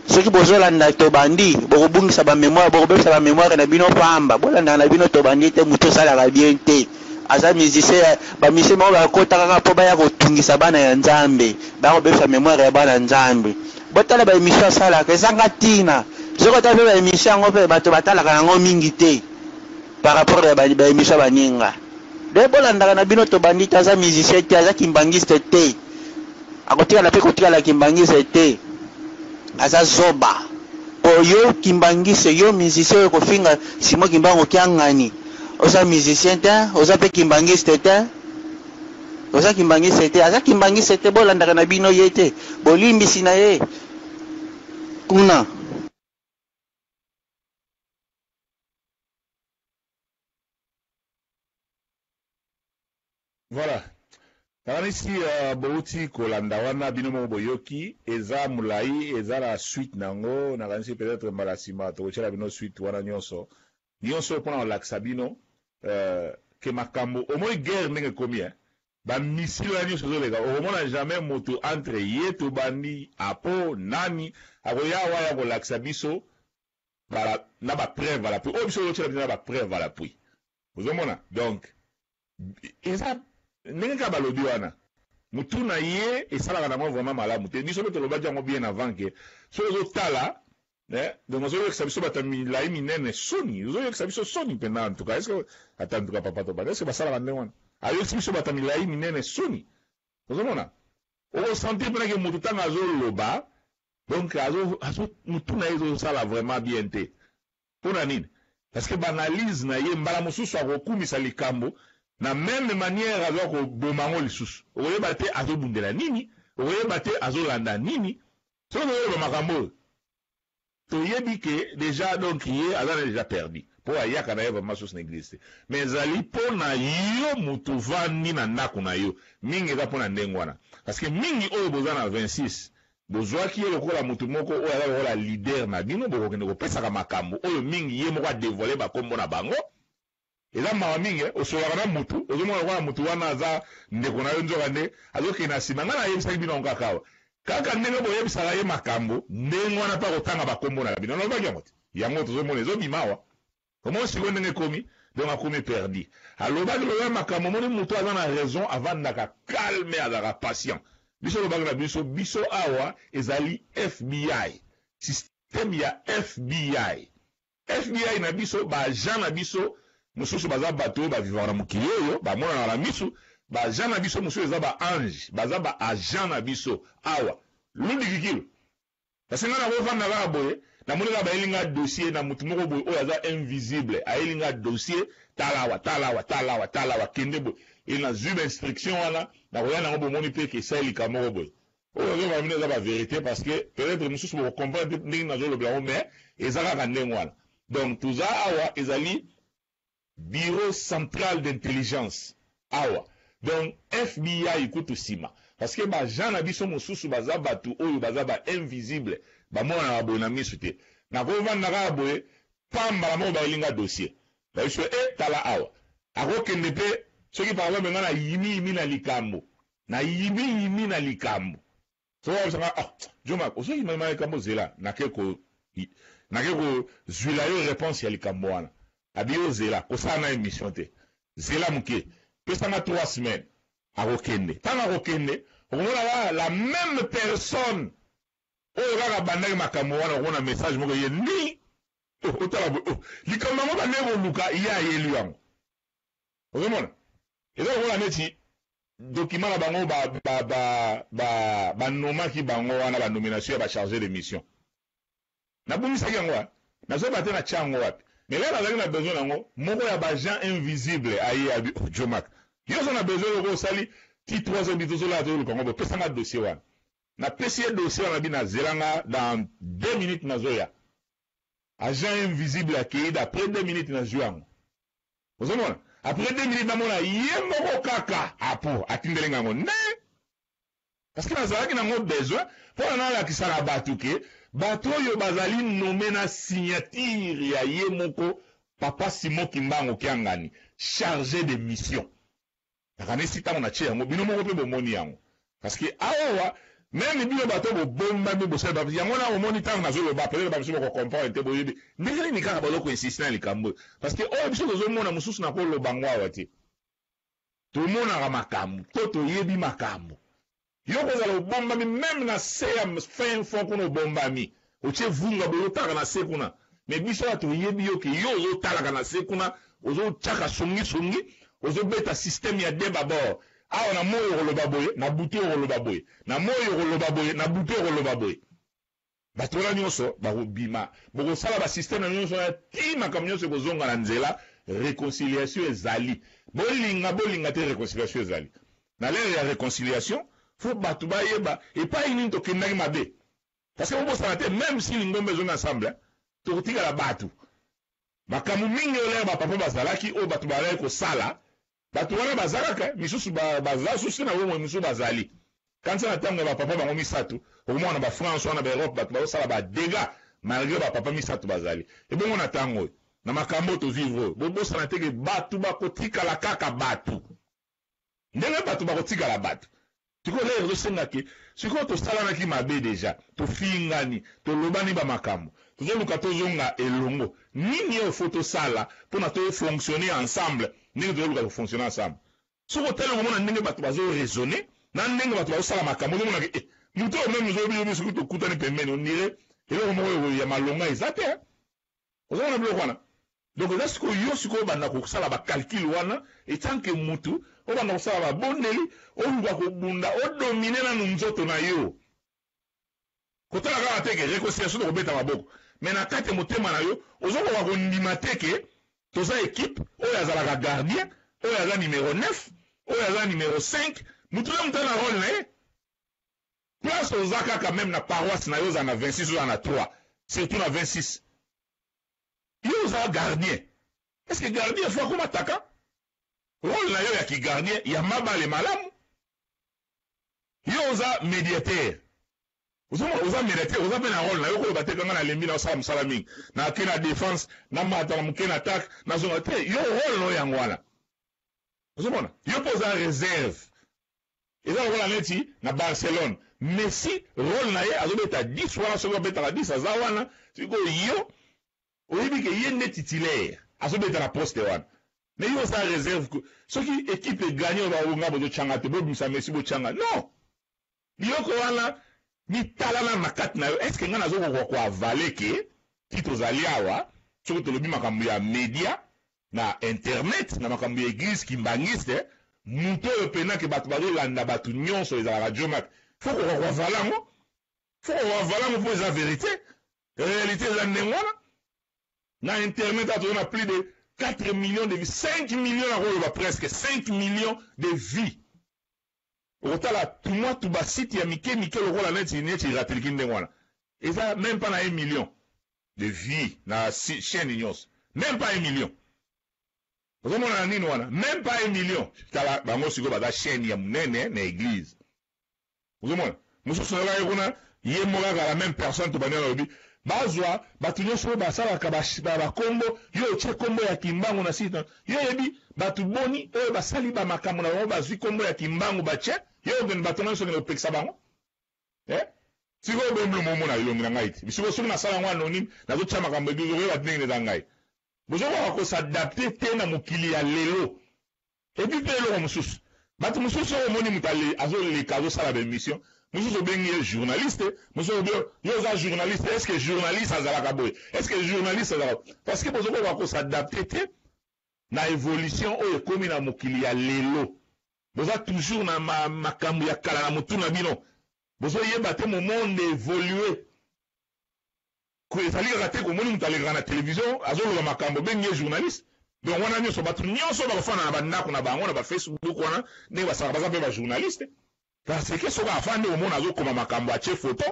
Soki bozolanda tobandi, bokobungisa ba memoire, bokobebisa ba memoire na bino pamba. Bolandaka na bino tobandi te, mutu esalaka bien te. Aza musicien ya ba musicien moko bakota kaka po baya kotungisa bana ya Nzambe, baya kobebisa memoire ya bana Nzambe. Botala ba emission asalaka ezanga tina. Soki otali pe ba emission yango pe bato batalaka yango mingi te par rapport ya ba emission ya baninga. Donc bolandaka na bino tobandi te, aza musicien te, aza kimbanguiste te. Akotikala pe kotikala kimbanguiste te. Aza zoba. Po yo kimbanguiste, yo musicien oyo kofinga Simon Kimbangu Kiangani, oza musicien te, oza pe kimbanguiste te. Oza kimbanguiste te, aza kimbanguiste te, bolandaka na bino ye te. Bolimbisi na ye kuna. Voilà. Nakanisi uh, bouti kolanda wana bino moko boyoki eza molai eza na suite na yango nakanisi peut-être mbala nsima tokotyela bino suite wana nyonso nyonso mpona kolakisa bino uh, ke makambo omoni guerre ndenge ekomi eh? bamisile wana nyonso ezoleka okomona jamais moto entre ye tobandi apo nani akoya awa ya kolakisa biso bala, na bapreuve à l'appui oyo biso ozotyela biso na bapreuve à l'appui ozomona donc eza ndenge kaka balobi wana. Mutu na ye esalaka nango vraiment malamu te. Biso pe tolobaki yango bien avant que soki ozo tala eh, donc ozo yokisa biso bato ya milayi minene soni, ozo yokisa biso soni penza en tout cas. Est-ce que ata en tout cas papa Tobanda, est-ce que basalaka ndenge wana? Ayokisi biso bato ya milayi minene soni. Ozo mona? Oko sentir pena ke mutu tango azo loba donc azo azo mutu na ye ezo sala vraiment bien te. Pona nini? Parce que ba analyse na ye mbala mosusu akokumisa likambo na meme manière aza koboma yango lisusu. Okoyeba te azobundela nini, okoyeba te azolanda nini. Soki tozoloba makambo oyo toyebi ke dejà donc ye aza na dejà perdu po ayaka na ye vraiment susu na eglise te. Mais ezali pona yo mutu ovandi na ndaku na yo mingi eza pona ndenge wana parce que mingi oyo boza na 26 Bozwaki ye lokola mutu moko oyo aza lokola leader na bino, bokokende kopesaka makambu oyo mingi ye moko a devoiler ba kombo na bango. Eza mawa mingi eh, osololaka na mutu, ozomona lokola mutu wana aza ndeko na yo nzoka nde azokende na sima. Ngai nayebisaki bino yango kaka awa, kaka ndenge boyebisaka ye makambu, ndenge wana pe akotanga ba kombo na bino. Nalobaki yango te? Yango tozomona ezobima awa. Omoni sikoyo ndenge ekomi? Donc akomi perdu. Alobaki lokola makambo omoni mutu aza na raison avandaka calme azalaka patient. Biso olobaki na biso biso awa ezali FBI. Système ya FBI. FBI na biso ba agents na biso mususu baza batu oyo ba vivaka na mokili oyo bamonanaka na misu. Ba agents na biso mususu eza ba anges baza ba agents na biso awa. Ludi kikilu. Parce nga nako vanda kaka boye namoni kaka bayeli nga dossier na mutu moko boye oyo aza invisible ayeli nga dossier tala awa tala awa tala awa tala awa kende boye et nazui ba instruction wana nakoya nango bomoni pe ke esali likambo moko boye oyo nazoloba bino eza ba verite parce que peut-être mosusu boko comprendre te ndenge nazolobela yango mais eza kaka ndenge wana donc toza awa ezali Bureau central d'intelligence awa donc FBI kutu sima parce que ba agents na biso mosusu baza batu oyo baza ba invisible bamonanaka boye na misu te nako vanda kaka boye pa mbala moko bayeli nga dossier bayebisi yo eh tala awa akokende pe soki par exemple nga na yimi yimi na likambo na yimi yimi na likambo Soki ayebisa nga ah Djomack ozo yima yima na likambo zela nake ko nake ko zuila yo reponse ya likambo wana abi yo zela kosala na emission te zela muke pesa nga 3 semaines akokende tango akokende okomona kaka la meme personne oyo kaka abandaki makambo wana okomona message moko eye ndi oh, otala boye oh, likambo yango bandeki koluka ye ayeli yango Ozomona? Eza lokola neti document na bango ba ba ba ba ba nommaki bango wana ba nomination ya ba charge de mission. Nabungisaki yango hein. Nazoyeba te na tia yango wapi. Mais lelo nazalaki na besoin nango, moko ya ba agents invisibles aye abi oh Djomack, yo oza na besoin eloko osali ti 3 heures biso tozolala tozoluka yango boye, pesa nga dossier wana. Napesi ye dossier wana abi na zela nga dans 2 minutes nazoya. Agent invisible akeyi d'après 2 minutes nazui yango. Ozo mona? Après 2 minutes namona ye moko kaka apo atindeli nga yango nde parce que nazalaki nango besoin pona nalakisa na batu ke batu oyo bazali nomme na signature ya ye moko papa Simon Kimbangu Kiangani charge de mission. Nakanisi tango na tie yango bino moko pe bomoni yango parce que awawa meme bino bato bobombami bosali ba yango wana omoni tango nazo loba peut-être ba misusu boko comprendre te boyebi ndenge nini kaka bazo ko insister na likambo oyo parce que oyo biso tozo mona mosusu nako loba ngo awa te tomonaka makambo to toyebi makambo Yo okozala obombami meme na se ya fin fond kuna obombami otie vunga boye otalaka na se kuna mais biso awa toyebi yo ke yo ozo talaka na se kuna ozo tiaka songi songi ozo beta système ya de babord awa na moyi okoloba boye na butu okoloba boye na moyi okoloba boye na butu okoloba boye Bato wana nionso bakobima, bokosala ba système na bino nionso wana tii makambo nionso ekozonga na nzela, reconciliation ezali. Bolinga bolinga te reconciliation ezali. Na l'heure ya reconciliation, faut bato bayeba epayi nini tokendaki mabe. Parce que bobosana te meme si lingomba ezongi ensemble, tokotikala bato. Makambo mingi oyo l'heure ba papa bazalaki, oyo bato bazalaki kosala, Bato wana baza kaka, misusu ba, baza susu te na bomoi, misusu bazali. Kanisa na tango ya ba papa bango misatu, okomona na ba France wana, ba Europe, bato bazosala ba degats malgre ba papa misatu bazali. Ebongo na tango oyo, na makambo oyo to vivre oyo, bobosana te ke bato bakotikala kaka bato. Ndenge bato bakotikala bato. Sikoyo l'heure ezo senga ke sikoyo tosalanaki mabe dejà, tofingani, tolobani ba makambo, tozo luka tozonga elongo, nini oyo faut tosala pona to fonctionner ensemble ndenge tozo luka ko fonctionner ensemble? Soki otali okomona ndenge batu bazo raisonner. Na ndenge bato bazosala makambo, ozomona ke eh, moto oyo meme ozobi soki tokutani pembeni, on dirait eloko moko ya malonga eza te. Ozomona biloko wana. Donc eza sikoyo yo sikoyo obanda kosala ba calcul wana etant que mutu, obanda kosala ba bondeli, oluka kobunda, o dominer nanu nzoto na yo. Kotala kaka te ke reconciliation tokobeta maboko, mais na kati ya motema na yo ozokoka kondima te ke toza equipe, oyo azalaka gardien, oyo aza numero 9, oyo aza numero 5, mutu na mutu aza na role na ye. Place oza kaka meme na paroisse na yo ozala na 26 ozala na 3, surtout na 26. Yo oza gardien, est ce que gardien faut akoma attaquant? Role na yo ya ki gardien ya mabale malamu. Yo oza mediateur, ozomona oza mediateur, oza pe na role na yo, koloba te kanga nalembi na osala mosala mingi, na ke na defense, na mata na moke na attaque, na zonga te, yo role na yo yango wana. Ozomona yo pe oza reserve. Eza lokola neti na Barcelone, Messi role na ye azobeta 10 wana, soki babetaka 10 aza wana, sikoyo yo oyebi ke ye nde titulaire azobeta na poste wana, mais yo oza reserve. Soki equipe egagne oyo nga bozotyanga te, bobimisa Messi botyanga, non, biloko wana mitala nanu na kati na yo. Est ce que nga nazokoka koavale ke ti tozali awa, soki tolobi makambo ya media na internet, na makambo ya eglise kimbangiste, moto oyo pena ke bato bazolanda bato nyonso ezalaka Djomack, faut koka koavala yango, faut koka koavala yango, mpo eza verité, réalité eza ndenge wana. Na internet awa toza na plus de 4 millions de vues, 5 millions, nakoloba presque 5 millions de vues. Okotala tumwa tu ba site ya mike mike lokola neti neti rateliki ndenge wana, eza même pas na 1 million de vues na chaîne nyonso, même pas 1 million. Ozomona na nini wana, même pas 1 million. Tala bango sikoyo baza chaîne ya monene na église. Ozomona mosusu nayokaki kuna, ye moko kaka la même personne, tobandi wana, alobi bazwa bato nyonso oyo basalaka bakombo, yo otie kombo ya Kimbangu na site, yo oyebi bato boni oyo basali bamakambo na bango bazwi kombo ya Kimbangu batie, yo okende bato nyonso okende kopekisa bango eh? Sikoyo bomblo momona elongi na ngai te, sikoyo soki nasala yango anonyme, nazotia makambo eglise, okoyeba ndenge eza ngai. Bozokoka kosadapte te na mokili ya lelo. Et puis pe eloko mosusu, bato mosusu oyo omoni moto azoleka azosala ba emission mosusu, obengi ye journaliste, mosusu obi yo oza journaliste. Est ce que journaliste azalaka boye? Est ce que journaliste azalaka? Parce que bozokoka kosadapte te na évolution oyo ekomi na mokili ya lelo. Boza toujours na makambo ya kala na motu na bino, bozoyeba te mo monde évolue. Ezali kaka te komoni moto alekaka na télévision azoloba makambo, obengi ye journaliste. Donc wana nyonso, bato nyonso bakofanda na bandako na bango na bafacebook wana ndenge basalaka, baza mpe bajournaliste, parce que soki afandi omona azokoma makambo, atie photo.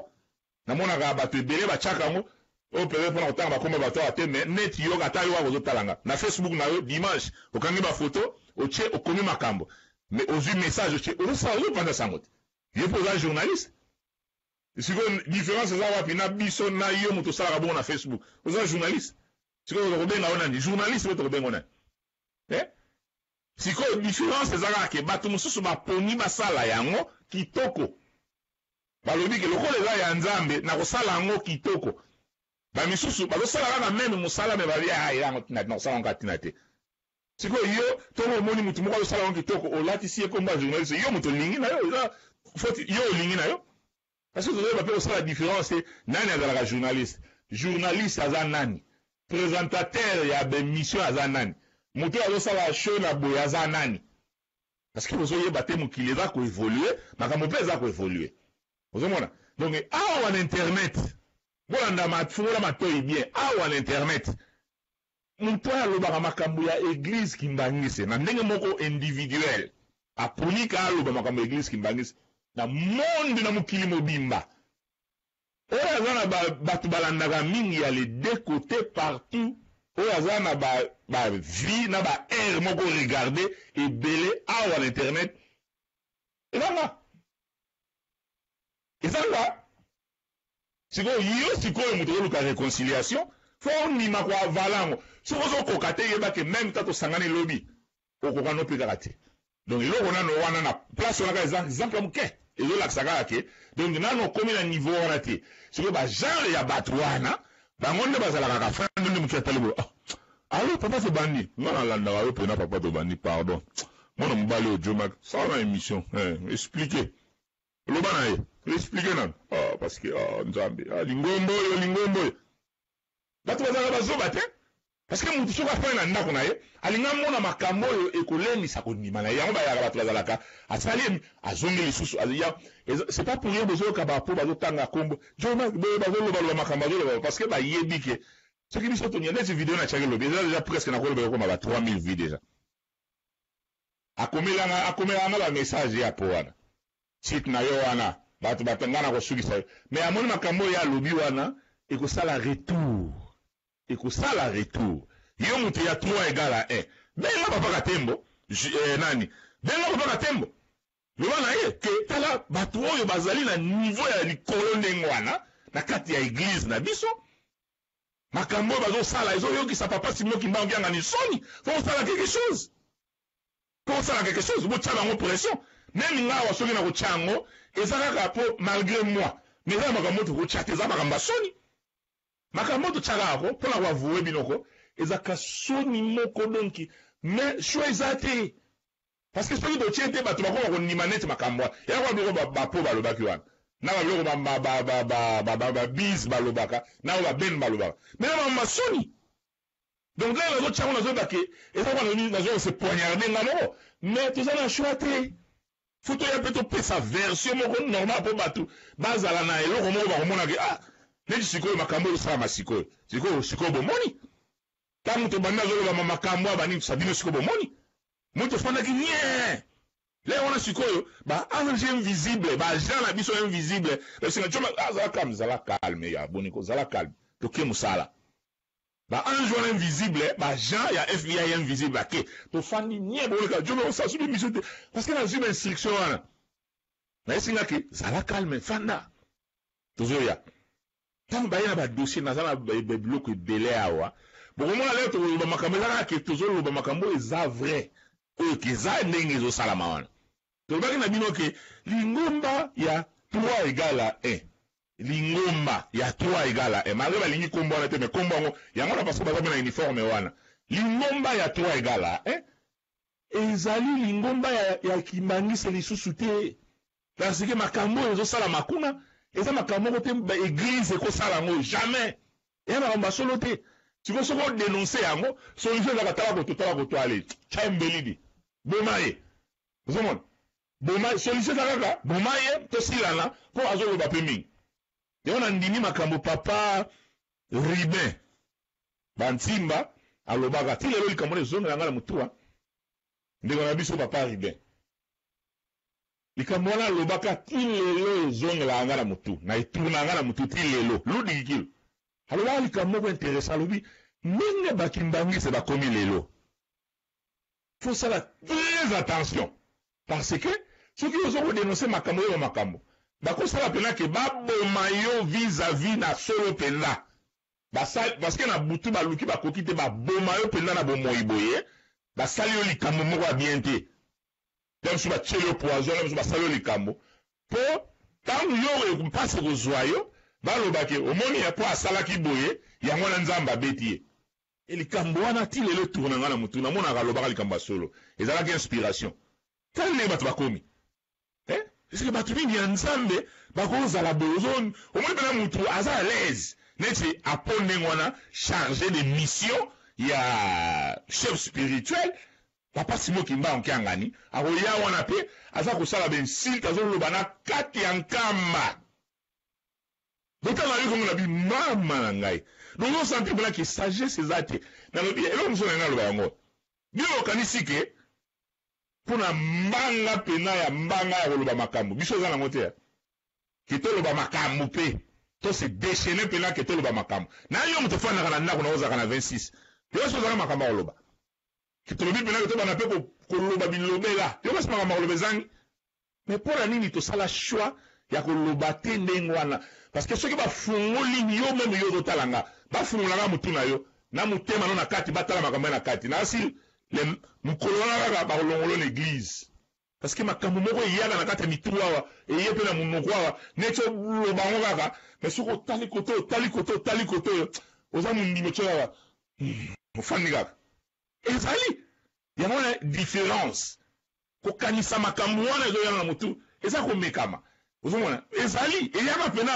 Namonaka bato ebele batiaka yango oyo peut-être mpona kotanga bakomba bato awa te, mais neti yo, ata yo kaka ozotala nga na Facebook na yo dimanche, okangi bafoto, otie, okomi makambo, mais ozwi message, otie, ozosala, ozopanza sango te, ye mpe oza journaliste. Sikoyo différence eza wapi na biso na yo moto osalaka bongo na Facebook? Oza journaliste, sikoyo tokobenga yo nani? Journaliste mpe tokobenga yo nani eh? Sikoyo différence eza kaka ke bato mosusu baponi basala yango kitoko, balobi ke lokola eza ya Nzambe, nakosala yango kitoko. Bamisusu bazosala kaka meme mosala, me babi yango tina te, nakosala yango kaka tina te. Sikoyo yo ntongo omoni motu moko azosala yango kitoko, olatisi ye kombo ya journaliste, yo moto olingi na yo, eza foti yo olingi na yo, parce que tozoyeba mpe kosala différence te. Nani azalaka journaliste? Journaliste aza nani? Présentateur ya baémission aza nani? Moto oyo azosala show na boye aza nani? Parce que bozoyeba te, mokili eza koévolue, makambo mpe eza koévolue. Ozomona, donc awa na internet, bolanda, fungola matoi bien, awa na internet, moto oyo alobaka makambo ya église kimbangise na ndenge moko individuel, apunika aloba makambo ya église kimbangise na monde, na mokili mobimba, oyo aza na bato balandaka mingi ya les deux côtés partout, oyo aza na ba vie na ba aire moko regarde ebele awa na internet, ezanga ezanga. Sikoyo yo, sikoyo moto ozoluka réconciliation, faut ondima koavala yango. Soki ozokoka te, yeba ke même ta tosangani lobi, okoka no mpe kaka te. Donc eloko nano wana na place wana kaka eza exemple ya moke, ezolakisa kaka ke donc nano okomi na niveau wana te. Sikoyo bagenre ya bato wana, bango nde bazalaka kaka fandi nde moke atali boye: "Ah, alo papa Tobandi, nga nalandaka yo mpena. Papa Tobandi, pardon." Mwana mobali oyo Djomack sala na emission eh explique loba na ye explique nanu ah parce que ah nzambe ah lingomba oyo lingomba oyo bato bazalaka bazoba te parce que moto soki afandi na ndako na ye alingi amona makambo oyo ekolendisa kondima na ye yango bayaka bato bazalaka asali azongi lisusu ya c'est pas pour rien bozoyoka bapo bazotanga kombo Djomack boye bazolobaloba makambo azoloba parce que bayebi ke soki biso tonia neti video na tiaki lobi eza deja presque nakoloba ekokoma ba 3000 vues deja Akomelanga akomelaka nga ba message ya po wana site na yo wana batu ba nga nako sukisa yo mais amoni makambo oyo ye alobi wana ekosala retour ekosala retour yo mutu ya 3 egal à 1 benga papa katembo eh, nani benga papa katembo loba na ye ke tala batu oyo bazali na niveau ya likolo ndenge wana na kati ya eglise na biso Makambo oyo bazo sala ezo yokisa papa Simon Kimbangu Kiangani soni. Faut kosala quelque chose. Faut kosala quelque chose. Botia bango pression. Meme nga awa soki nako tia yango eza kaka po malgre moi. Mais eza na makambo oyo tokotia te eza makambo ya soni. Makambo oyo totiaka yako pona ko avouer bino ko ezaka soni moko donc mais choix eza te. Parce que soki totie te batu bakoma kondima neti makambo wana ya kwa biloko ba po balobaki wana na ba biloko ba ba ba ba ba ba ba biz balobaka na ba ben balobaka mais na ba masoni donc là nazo tia ngo nazo ba ke eza kwa nazo se poignarder nga moko mais toza na choix te faut toya mpe topesa version moko normal mpo bato bazala na eloko moko bakomona ke ah neti sikoyo makambo oyo esalama sikoyo sikoyo sikoyo bomoni ntango tobandi azoloba makambo ya banini bino sikoyo bomoni Moi tofandaki nyee. Lelo wana sikoyo ba ange invisible, ba agent na biso invisible, basinga Djoma ah zala calme, zala calme ya boni ko zala calme. Toke musala. Ba ange wana invisible, ba agent ya FBI invisible bake. Tofandi nye boleka Djoma osasu bi mission te parce que nazui ba instruction wana. Nayesi nga ke zala calme, fanda. Tozoya. Tango baye na ba dossier naza na biloko ebele awa bokomona leo tokoloba makambo eza kaka ke tozoloba makambo oyo eza vrai oyo ke eza ndenge ezosalama wana tolobaki na bino ke lingomba ya 3 egal à 1 lingomba ya 3 egal à 1 malgre balingi kombo wana te mais kombo yango yango wana parce que baza mpe na uniforme wana lingomba ya 3 egal à 1 ezali lingomba ya, ya kimbangiste lisusu te. Parce que makambo oyo ezosalama kuna eza makambo moko te ba eglise ekosala yango jamais. Eza makambo ya solo te. Sikoyo soki odenonce yango, solution ezaka tala koto tala koto ale tya mbelidi boma ye. Ozomona? Boma solution eza kaka boma ye tosilana mpo azoloba mpe mingi. Yango nandimi makambo papa Rubin Bantimba alobaka ti lelo likambo wana ezongela nga na mutua ndeko na biso papa Rubin likambo wana alobaka ti lelo ezongelaka nga na mutu na etournaka nga na mutu ti lelo ludikikilo alobaka likambo moko interessant alobi ndenge bakimbangiste bakomi lelo faut sala très attention parce que soki ozo ko denoncer makambo oyo makambo bakosala pena ke baboma yo vis-à-vis na solo penza basali parce que na butu baluki bakoki te baboma yo penza na bomoi boye basali yo likambo moko ya bien te ya mosusu batieli yo poison ya mosusu basali yo likambo po ntango yo mpasi ekozwa yo baloba ke omoni ya po asalaki boye yango wana Nzambe abeti ye. E likambo wana ti lelo etourna nga na mutu namonaka alobaka likambo ya solo ezalaki inspiration tala ndenge bato bakomi eh est-ce bato nini ya Nzambe bakozala boye ozo omoni pena mutu aza à l'aise neti apo ndenge wana chargé de mission ya chef spirituel papa Simon Kimbangu Kiangani akoya wana pe aza kosala ba insulte azoloba na kati ya nkamba Botala nayoki yango nabi mama na ngai donc ozo sentir pena ke sagesse eza te nalobi eloko mosusu nalingi naloba yango bino bokanisi ke pona mbanga pena ya mbanga ya koloba makambo biso eza nango te ke toloba makambo pe to se déchaîner pena ke toloba makambo na yo moto ofandaka na ndako na ozalaka na 26 yo so ozalaka makambo ya koloba ke tolobi pena ke tobanda pe koloba bilobela yo kasi makambo ya koloba ezangi Mais pona nini tosala choix ya koloba te ndenge wana? Parce que soki bafungoli yo meme yo ozotala nga, bafungola nga mutu na yo na motema no na kati batala makambo ya na kati nasi le mokolo wana kaka bakolongola yo na eglise. Parce que makambo moko eyaka na kati ya mitu awa eye pe na munoko awa neti oloba yango kaka mais soki otali kote otali kote otali kote oyo oza mondimi otie kaka ofandi kaka ezali yango wana difference. Kokanisa makambo wana ezoya na motu eza komekama. Ozomona ezali eyaka mpena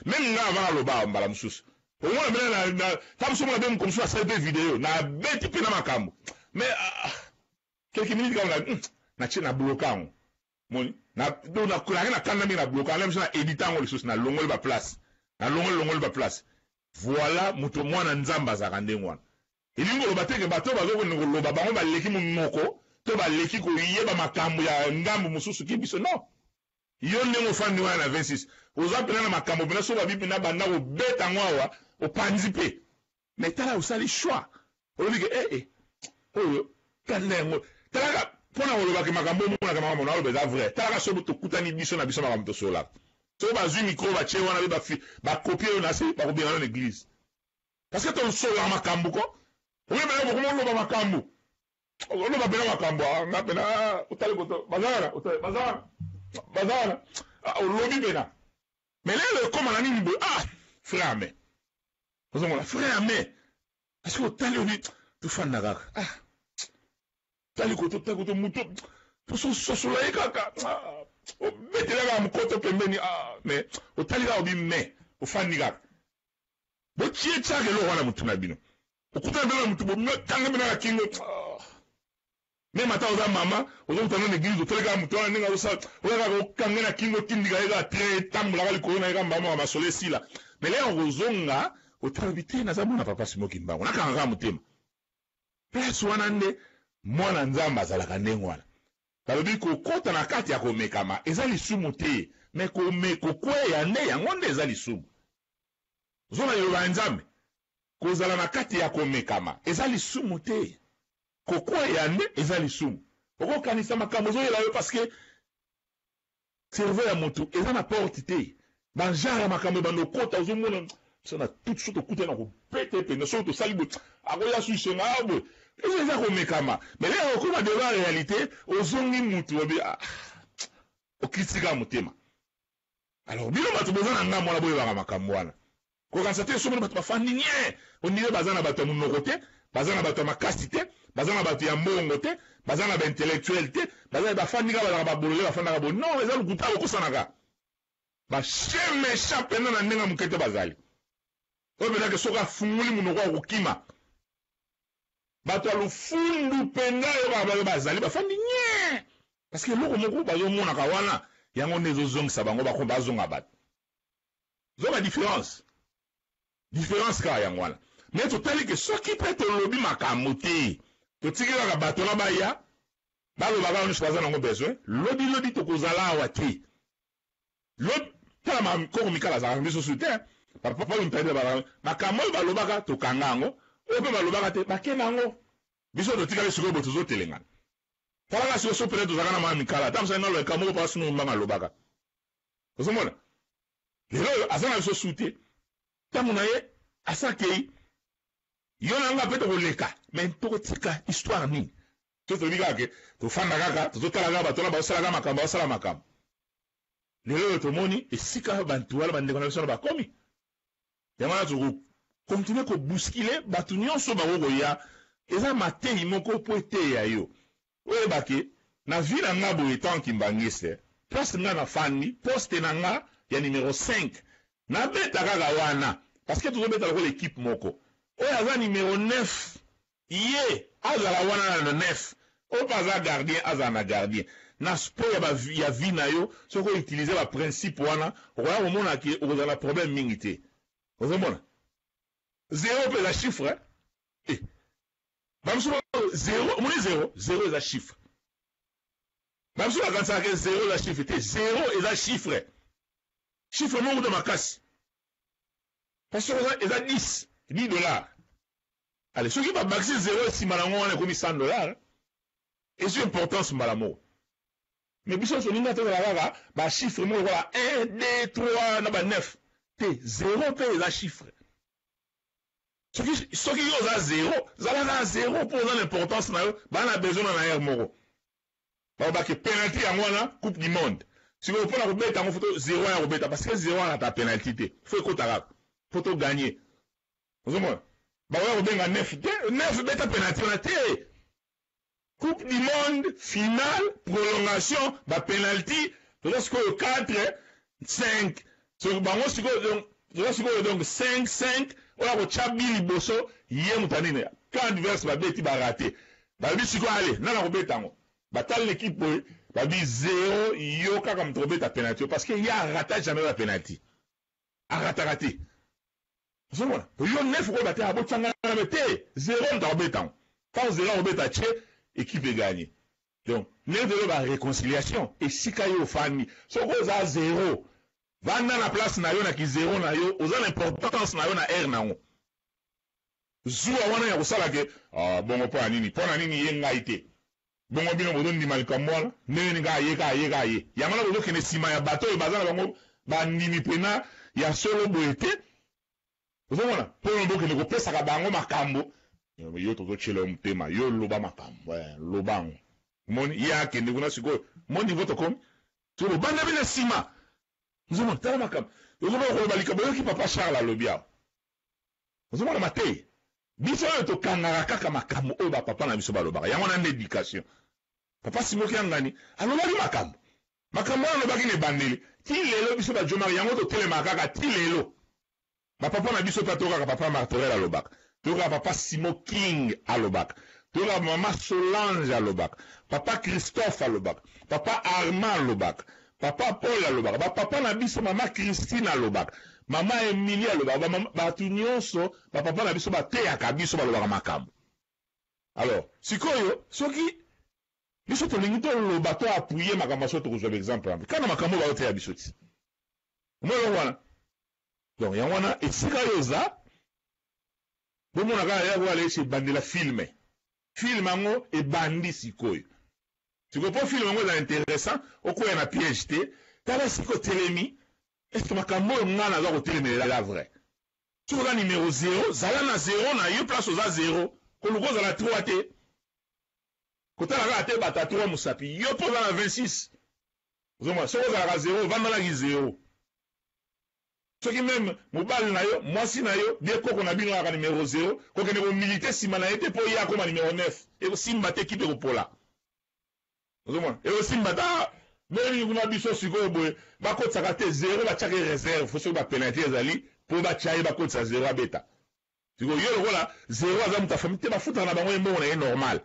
meme nga avant naloba mbala mosusu omona mpena na ta mosusu omona mpe moko mosusu asali mpe video nabeti mpena makambo mais ah, quelques minutes kaka natie na bloka yango moni nake na kanda mingi na bloka yango na na edita yango lisusu nalongoli baplace nalongoli longoli baplace. Voilà, moto mwana Nzambe azalaka ndenge wana. Elingi koloba te ke bato oyo bazokende koloba bango baleki monoko to baleki koyeba makambo ya ngambo mosusu ke biso. Non, yo ndenge ofandi wana na 26 oza mpena na makambo mpena so babi mpena banda kobeta yango awa opanzi mpe. Mais tala, osali choix, olobi ke eh, eh, oyo kanda yango talaka mpo na kolobaka makambo omonaka makambo na oloba eza vrai. Talaka soki tokutani biso na biso makambo tosololaka, soki bazwi micro batie wana mpe bakopie oyo na se bakobengana na église parce que tosololaka makambo ko oyebela bokoma oloba makambo oloba mpena makambo nga mpena otali koto baza wana otali baza wana baza wana olobi mpena. Mais lelo ekóma na nini boye? Ah, frère ame ozomona frère ame parce que otali obi tofanda kaka ah tali koto tali koto moto tososola ye kaka obetela kaka mokoto pembeni ah mais otali kaka obi mais ofandi kaka botie tiaka eloko wana motu na bino okutana bino na motu bokanga bino na kingo meme ata oza mama ozokutana na église otali kaka motu wana ndenge azosala oya kaka okange na kingo otindika ye kaka train etambolaka likolo na ye kaka mbamaka masolo esila. Mais lelo kozonga otala bi te naza mwana papa Simon Kimbangu nakanga kaka motema place wana nde mwana Nzambe azalaka ndenge wana. Balobi kokota na kati ya komekama eza lisumu te, mais kokweya nde yango nde eza lisumu. Ozona liloba ya Nzambe, kozala na kati ya komekama eza lisumu te, kokweya nde eza lisumu. Okokanisa makambo ezoyela yo parce que cerveau ya motu eza na porte te, bagenre ya makambo ebanda okota ozomona biso na tout so tokutani na kobeta mpenza soki tosali boye akoya su esenga boye eza eza komekama. Mais lelo okoma devant réalité ozongi mutu obi ah, okritika motema. Alors bino bato boza na ngambo wana boyebaka makambo wana kokanisa te somoni bato bafandi nye ondire baza na bato ya monoko te, baza na bato ya makasi te, baza na bato ya mbongo te, baza na baintellectuel te, baza bafandi kaka bazalaka babolole bafandaka boye. Non, eza lokuta bokosanaka bachien méchant mpenza na ndenge ya moke te bazali oyo mpenzake soki afunguli monoko ya kokima bato ya lofundu mpenza oyo bayo bazali bafandi nye parce que eloko moko bazomonaka wana yango nde ezozongisa bango bako bazonga bato zoba différence différence kaka yango wana. Mais totali ke soki mpe tolobi makambo te totiki kaka bato na baya balobaka nyonso baza nango besoin lobi lobi tokozala awa te. Lobi tala makoko mikala azalaka biso su te papa mutali makambo oyo balobaka tokanga yango oyo mpe balobaka te bakenda yango biso totikali sikoyo bo tozotelengana. Talaka sikoyo so pene tozalaka na mwa mikala ata mosali naloka moko papa sino mbanga alobaka ozomona lelo oyo aza na biso su te ntango na ye asakei yo na nga mpe tokoleka mais tokotika histoire nini so tolobi kaka ke tofanda kaka tozotala kaka bato wana baosalaka makambo baosala makambo lelo oyo tomoni esika bantu wana bandeko na biso wana bakomi yango wana tokokontinue kobuskile bato nyonso bango koya eza mateyi moko mpo eteya yo oyebake na vie na nga boye tant kimbangiste place nga na fandi poste na nga ya numero 5 nabeta kaka wana parce que tozobeta lokola équipe moko oyo aza numero 9 ye azala wana na 9 oyo mpe aza gardien azala na gardien na sport ya, ya vie na yo. Soki outilize baprincipe wana okoya komona ke okozala na problème mingi te. Ozomona zero mpe eza chiffre eh. Bamosusu zero omoni zero zero eza chiffre bamosusu bakanisaka ke zero eza chiffre te. Zero eza chiffre chiffre moko kuta makasi parce que eza 10 10 dollars. Ale soki babakisi zero esima nango wana ekomi 100 dollars ezwi importance mbala moko. Mais biso tolinga tozala kaka bachiffre moko lokola 1 2 3 na ba 9 te. Zero mpe eza chiffre. Soki soki yo oza zero zala kaka zero mpo oza na importance na yo baa na besoin na na aire moko balobaki penalty yango wana coupe du monde sikoyo mpona kobeta yango foto zero ya kobeta parce que zero wana ata penalty te fo ekota kaka mpo toganye. Ozomona bakoya kobenga 9 te 9 beta penalty wana te. Coupe du monde finale prolongation ba penalty toza sikoyo 4 5 soki bango sikoyo donc toza sikoyo donc 5 5 oyo akotya bi liboso ye moto anini camp adverse babeti ba rate balobi sikoyo ale nani akobeta yango batali na ekipe boye babi zero yo kaka moto akobeta penalty parce que ye arata jamais ba penalty arataka te ozomona yo nef okoyeba te abotya ngai na te zero moto akobeta yango ntango zero akobeta tie ekipe eganye donc ndenge tozoba réconciliation esika yo ofandi soki oza zero vanda na place na yo na kizero na yo oza na importance na yo na aire na yango zuwa wana ya kosala ke ah, bongo mpo na nini mpo na nini ye ngai te Bongo bino bozo ndima likambo wana ndenge nini kaka ye kaka ye kaka ye yango wana bozo kende sima ya bato oyo baza na bango ba ndimi pena ya solo boye te ozo mona pona bokende kopesaka bango makambo yo tozo tiela yo motema yo loba makambo eh, loba yango moni ye akende kuna sikoyo moni niveau tokomi sikoyo bobanda bino sima ozomona tala makambo ozoba koloba likambo oyoki papa Charles alobi awa Ozomona mateyi? Biso oyo tokangaka kaka makambo oyo ba papa na biso balobaka. Yango wana nde education. Papa Simon Kiangani alobaki makambo. Makambo wana alobaki na ebandeli. Ti lelo biso ba Djomar yango totelemaka kaka ti lelo. Ba papa na biso ta toyokaka papa Martorell alobaka. Toyokaka papa Simon King alobaka. Toyokaka mama Solange alobaka. Papa Christophe alobaka. Papa Armand alobaka. Papa Paul alobaka, ba papa na biso, mama Christine alobaka, mama Emilie alobaka, ba mama, batu nionso, ba papa na biso bateyaka biso, balobaka makambo. Alors, sikoyo, soki biso tolingi toloba, to appuyer makambo ya solo, tokozwa ba exemple wana. Kaka na makambo oyo bazoteya biso ti. Omoni eloko wana? Donc, yango wana, esika yo oza, bomona kaka ya koala esi ebandela film. Film yango ebandi sikoyo. Sikoyo po film yango ezala interessant, okweya na piège te, tala esika otelemi, est ce que makambo oyo nga naza kotelemela eza vrai? Soki oza numero zero, zala na zero na yo place oza zero, koluka ozala 3 te. Kotala kaka te bato ya 3 mosapi, yo pe oza na 26. Ozomona, soki ozalaka zero, vanda na ki zero. Soki meme mobali na yo, mwasi na yo, bien koko na bino azalaka numero zero, kokende ko militer sima na ye te po ye akoma numero 9. Eko simba te, equipe eko pola. Ozo mona? Eko simba te. Ah! Ndenge nini kuna biso sikoyo boye bakotisaka te zero batiaka ye reserve soki ba penalty ezali po batia ye bakotisa zero abeta. Sikoyo yo lokola zero aza mutu ya famille te bafutaka na bango ye mbongo na ye normal.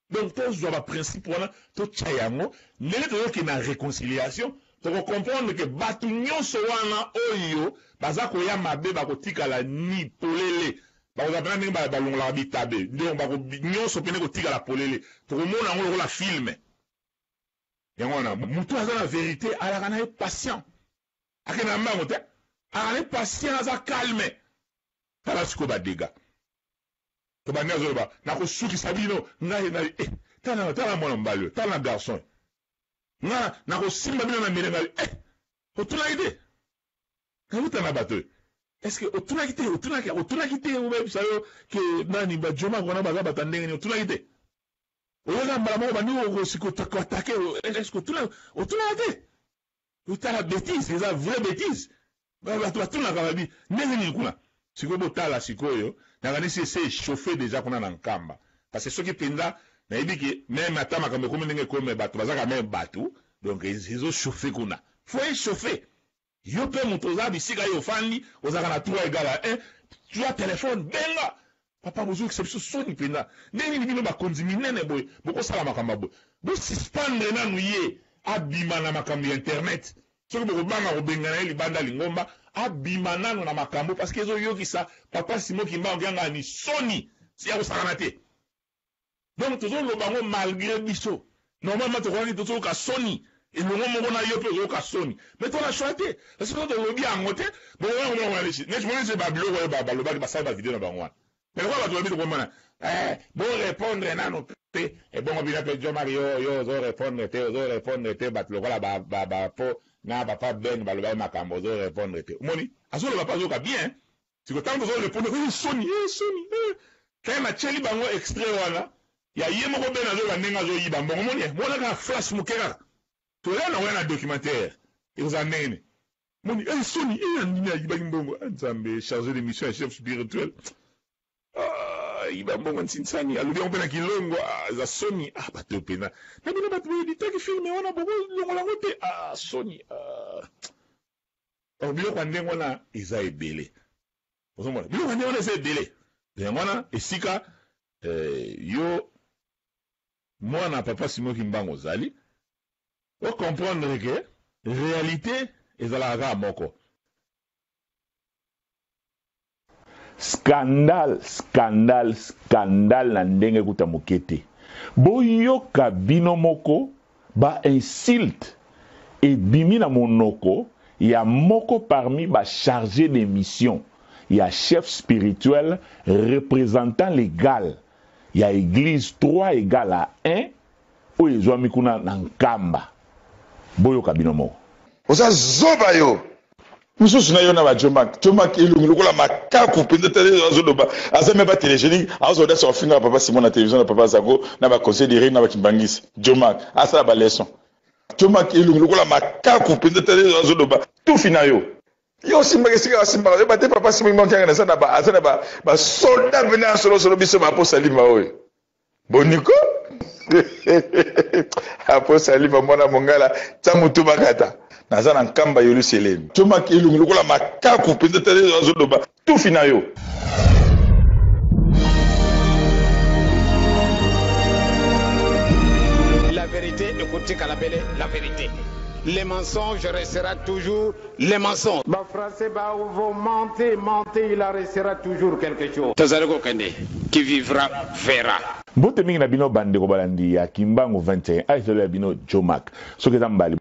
Donc tozwa ba principe wana totia yango ndenge tozokende na reconciliation toko comprendre que batu nyonso wana oyo baza koya mabe bakotikala ni polele bakozala pena ndenge balongolaka bitabe donc bako nyonso pene kotikala polele tokomona yango lokola film yango wana mutu aza na verite alaka na ye patient akende na mbango te alaka na ye patient aza calme tala sikoyo ba degats Tobandi azoloba nakosukisa bino ngai na eh tala tala mwana mobali oyo tala garçon nga nakosimba bino na mele ngai eh otunaki te nauta na bato oyo est ce que otunaki te otunaki otunaki te obayebisa yo ke nani bajomako wana baza bato ya ndenge nini otunaki te oyaka mbala moko bandi koatake est ce que otunaka te Totala betise eza vrai betise batu batunaka babi ndenge nini kuna sikoyo botala sikoyo nakanisi esi echauffe dejà kuna na nkamba parce que soki penza nayebi ke meme ata makambo ekomi ndenge ekomi mais batu baza quand meme batu donc ezo chauffe kuna faut echauffe yo pe mutu oza bisika yo ofandi ozalaka na 3 egal à 1 zwa telephone benga Papa bozokisa biso soni penza ndenge nini bino bakonzi minene boye bokosala makambo ya boye bo suspendre nanu ye abima na makambo ya internet soki bokobanga kobengana ye libanda lingomba abima nanu na makambo parce que ezoyokisa papa Simon Kimbangu Kiangani soni ya kosakana te Donc tozo loba yango malgre biso. Normalement tokokaki tozoyoka soni elongo moko na yo pe ozoyoka soni. Mais toza na choix te. Parce que soki tolobi yango te, bokoya komona komona neti neti neti ba biloko oyo balobaki basali ba video na bango wana. Mais lokola bato babi tokomona eh bo répondre nanu pe ebongo bino pe Djo Mario yo yo ozo répondre te ozo répondre te bato lokola ba ba ba po na papa Ben balobaki makambo ozo répondre te. Omoni azoloba pe azoyoka bien. Sikoyo tango tozo repondre eh soni eh soni eh kaka na tieli bango extrait wana ya ye moko Ben azoloba ndenge azoyiba mbongo omoni eh mona kaka flash moke kaka toya na koya na documentaire ekozala ndenge nini moni eh soni eh andimi ayibaki mbongo eh nzambe charge de mission ya chef spirituel ah, Ayiba mbongo ntsinsani alobi yango mpe na kilongo ah, eza soni ah, bato oyo mpenza na bino bato boeditaki filme wana bokolongola yango te ah, soni ah. Donc biloko ya ndenge wana eza ebele ozomona biloko ya ndenge wana eza ebele yango wana esika eh, yo mwana papa Simon Kimbangu ozali o comprendre que realite ezalaka kaka moko. Scandale, scandale, scandale na ndenge kuta moke te. Boyoka bino moko ba insultes ebimi na monoko ya moko parmi ba charges de mission ya chef spirituel representant legal ya eglise 3 egal à 1 oyo ezwami kuna na Nkamba. Boyoka bino moko. Oza zoba yo. Mususu na yo na ba djomack djomack elongi lokola makaku penza tala ye azo loba aza meme pas telegenique azo audace ya kofingaka papa Simon na television na papa zako na ba conseil de règne na ba kimbanguiste djomack asala ba leçon djomack elongi lokola makaku penza tala ye azo loba tufi na yo yo osimbaka esika basimbaka yo bate papa Simon kimbangu aza na ba aza na ba ba soldat pena ya solo solo biso ba posa lima oyo Boni ko? Apo saliva mwana mongala tia mutu bakata. Naza na nkamba Yeluselemi. Toma elongi lokola makaku penza tala azo loba tufi na yo. La verite ekotikala bele la verite. Le mensonge restera toujours le mensonge. Ba français ba vont mentir, mentir, il en restera toujours quelque chose. Tozali kokende, qui vivra verra. Mbote mingi na bino ba ndeko balandi ya Kimbangu 21 ASL ya bino Djo Mack soki eza mbali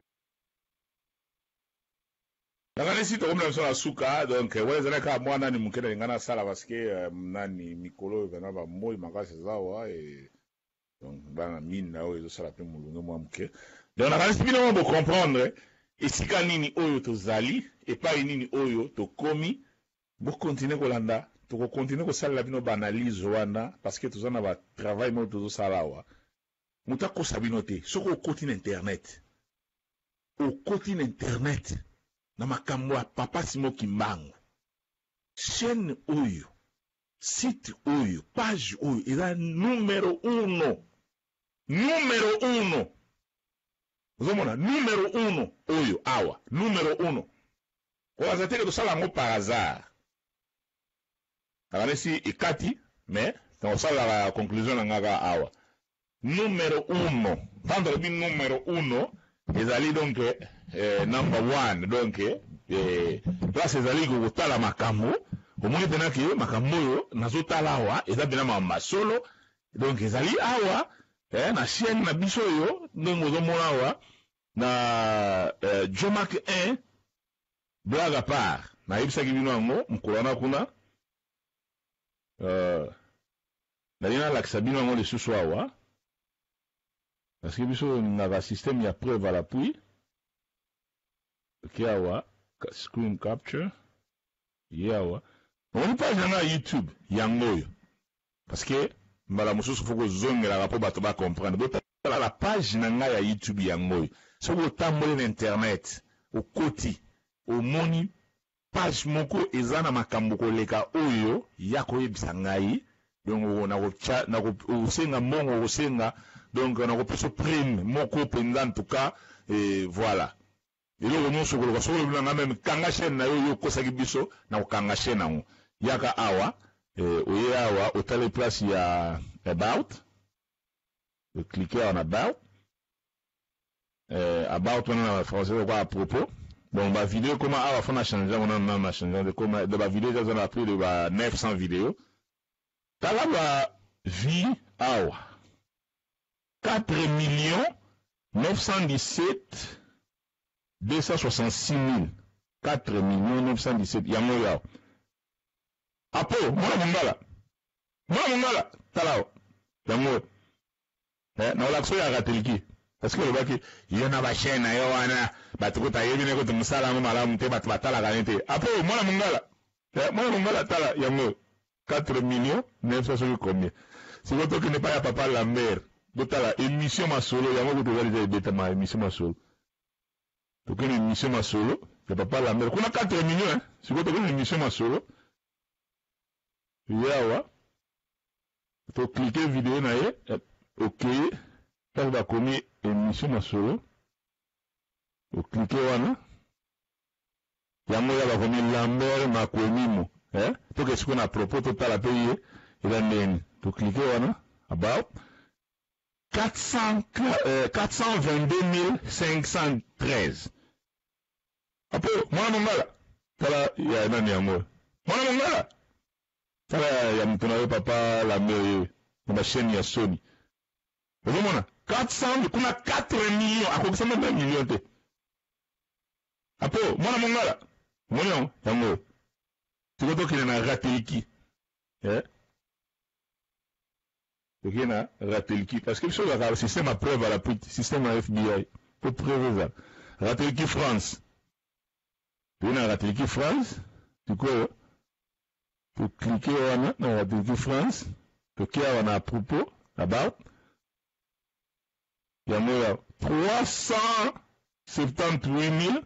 Nakanisi tokomi na biso na suka donc wana ezalaki kaka mwa nani moke nalinga nasala parce que nani mikolo oyo vraiment ba moi makasi eza awa et Donc bana mine na oyo ezosala pe molunge mwa moke. Donc nakanisi bino moko bo comprendre esika nini oyo tozali, epai nini oyo tokomi. Bo continuer kolanda, toko continuer kosalela bino ba analyse wana parce que toza na ba travail moko tozosala awa. Moto akosa bino te, soki okoti na internet, okoti na internet na makambo ya Papa Simon Kimbangu, chaine oyo Site oyo, page oyo eza numero uno. Numero uno. Ozomona numero uno oyo awa, numero uno. Kokanisa te ke tosala yango par hasard. Nakanisi ekati mais nakosalaka conclusion na nga kaka awa. Numero uno tango tolobi numero uno ezali donc number one donc place ezali kotala makambo omoni pena ke makambo oyo nazotala awa eza pena makambo ya solo donc ezali awa na chaine na biso oyo ndenge ozomona awa na Djomack 1 blague à part nayebisaki bino yango mokolo wana kuna Nalingi nalakisa bino yango lisusu awa parce que biso tolingaka système ya preuve à l'appui. Toke awa screen capture ye awa omoni page na ngai ya YouTube yango oyo parce que mbala mosusu faut kozongelaka mpo bato ba comprendre. Botala la page na ngai ya YouTube yango oyo. Soki otamboli na internet okoti omoni Page moko eza na makambo koleka oyo ya koyebisa ngai donc nako tia nako osenga mbongo okosenga donc nako pesa yo prime moko penza en tout cas et voilà eloko nionso okoloba soki olobi na ngai meme kanga chaine na yo yo okosaki biso nako kanga chaine yango yaka awa oye awa otali place ya about o cliquer awa na about. Eh, about wana na français lokola à propos. Donc ba vidéo ekoma awa faut na changer yango nanu nanu na changer yango ekoma de ba vidéo eza na plus de ba 900 vidéos. Tala ba vie awa 4 millions 917 266 mille 4 millions 917 yango oyo awa. Apo mwana mongala mwana mongala tala awa yango oyo. Eh na olakisa oyo akateliki parce que olobaki yo na ba chaine na yo wana batu kutu ayebi ne kutu musala yango malamu te batu batalaka ne te apo mwana mungala eh mwana mungala tala yango 4 millions 900 soki combien sikoyo tokende epai ya papa Lambert botala emission masolo yango kutu eza deja ebetama emission masolo tokende emission masolo ya papa Lambert kuna 4 millions eh sikoyo tokende emission masolo ye awa. To cliquer video na ye, okei place bakomi emission masolo, o cliquer wana, yango ya bakomi Lambert Makwemimo, eh? Toke sikoyo na propos totala pe ye eza ndenge nini. To cliquer wana about 422 513. Apo mwana mongala, tala ya nani yango, mwana mongala, tala ya moto na yo papa Lambert ye na ba chaîne ya Sony. Ozomona 400 kuna 4 millions, akokisa meme 1 million te. Apo mwana mongala, omoni yango, yango sikoyo tokende na Rateliki, eh? Tokende na Rateliki parce que biso ozalaka système ya preuve à l'appui, système ya FBI po preuve ezala. Rateliki France, toye na Rateliki France sikoyo, toclique wana na Rateliki France, toke awa na à propos about yango ya 378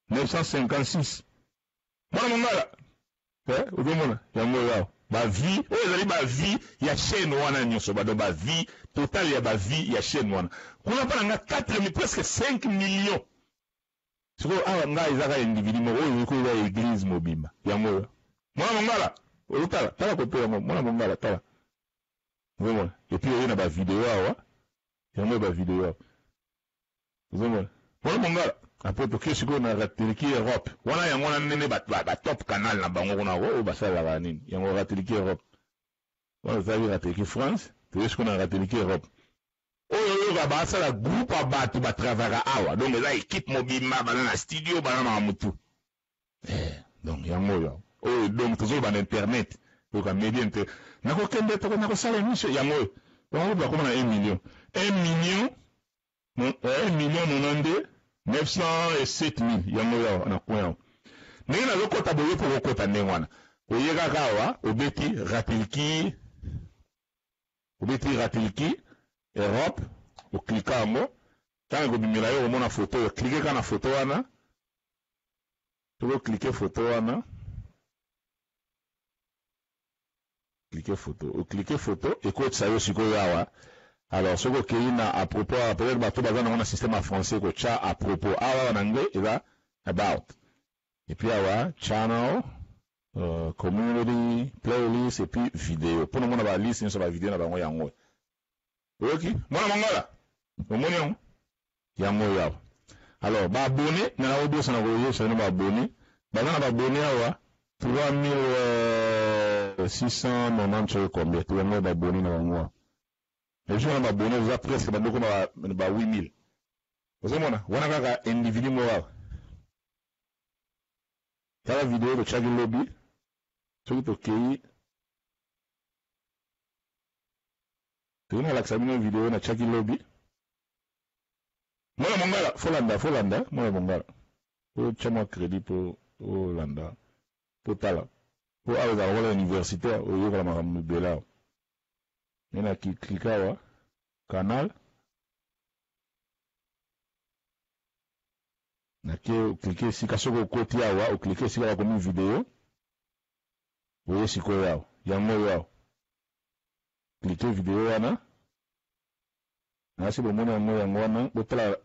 956. Mwana mongala, eh, ozomona yango oyo awa, bavues oyo ezali bavues ya chaîne wana nyonso, bado bavues total ya bavues ya chaîne wana kuna mpa na nga 4, presque 5 millions. Sikoyo awa ngai eza kaka individu moko, oyo ekoki eza église mobimba. Yango oyo mwana mongala, ozotala, tala kote yango mwana mongala, tala, ozomona. Et puis oye na bavideo awa, yango oyo bavideo awa, ozomona mwana mongala. Après toke sikoyo na Rateliki Europe wana, yango wana ndenge batop canal na bango kuna oyo basalelaka nini, yango Rateliki Europe wana. Tozalaki Rateliki France, toye sikoyo na Rateliki Europe oyo oyoka basala groupe ya bato batravaillaka awa, donc eza équipe mobimba, baza na studio, baza na mutu, eh, donc yango oyo oyo, donc tozoloba na internet, oyoka media inter nakokende nakosala émission yango oyo, bango bakoma na 1 million, 1 million, 1 million 92 907 mille. Yango oyo awa na coin awa, ndenge nazokɔta boye mpo kokɔta ndenge wana, oye kaka awa, obeti Ratelki, obeti Ratelki Europe, oklika yango, ntango ekobimela yo, okomona foto oyo, clique kaka na foto wana. Soki oclique foto wana, clique photo, oclique photo, ekotisa yo sikoyo awa. Alors soki okei na à propos awa, peut-être bato baza nango na système ya français, kotya à propos awa, awa na anglais eza about, et puis awa channel, community, playlist et puis vidéo, mpo namona baliste nyonso bavideo na bango. Yango oyoki mwana mongala, omoni yango, yango oyo awa. Alors baabonné nga na obosana koyebisa bino, baabonné baza na baabonné awa 3690 soki combien to, yango baabonné na bango awa. Na biso wana baabonné toza presque bandoko ba 8000. Ozomona wana kaka individu moko awa. Tala video totiaki lobi, soki tokei, toki nalakisa bino video natiaki lobi. Mwana mongala, folanda, folanda mwana mongala, otya mwa crédit mpo olanda, mpo tala, mpo awa ezala lokola université, oyekola makambo ebele awa. Me na clique awa canal, nake oclique esika, soki okoti awa, oclique esika bakomi video, oye sikoyo awa, yango oyo awa, clique video wana. Nasi bomoni yango, yango wana, botala,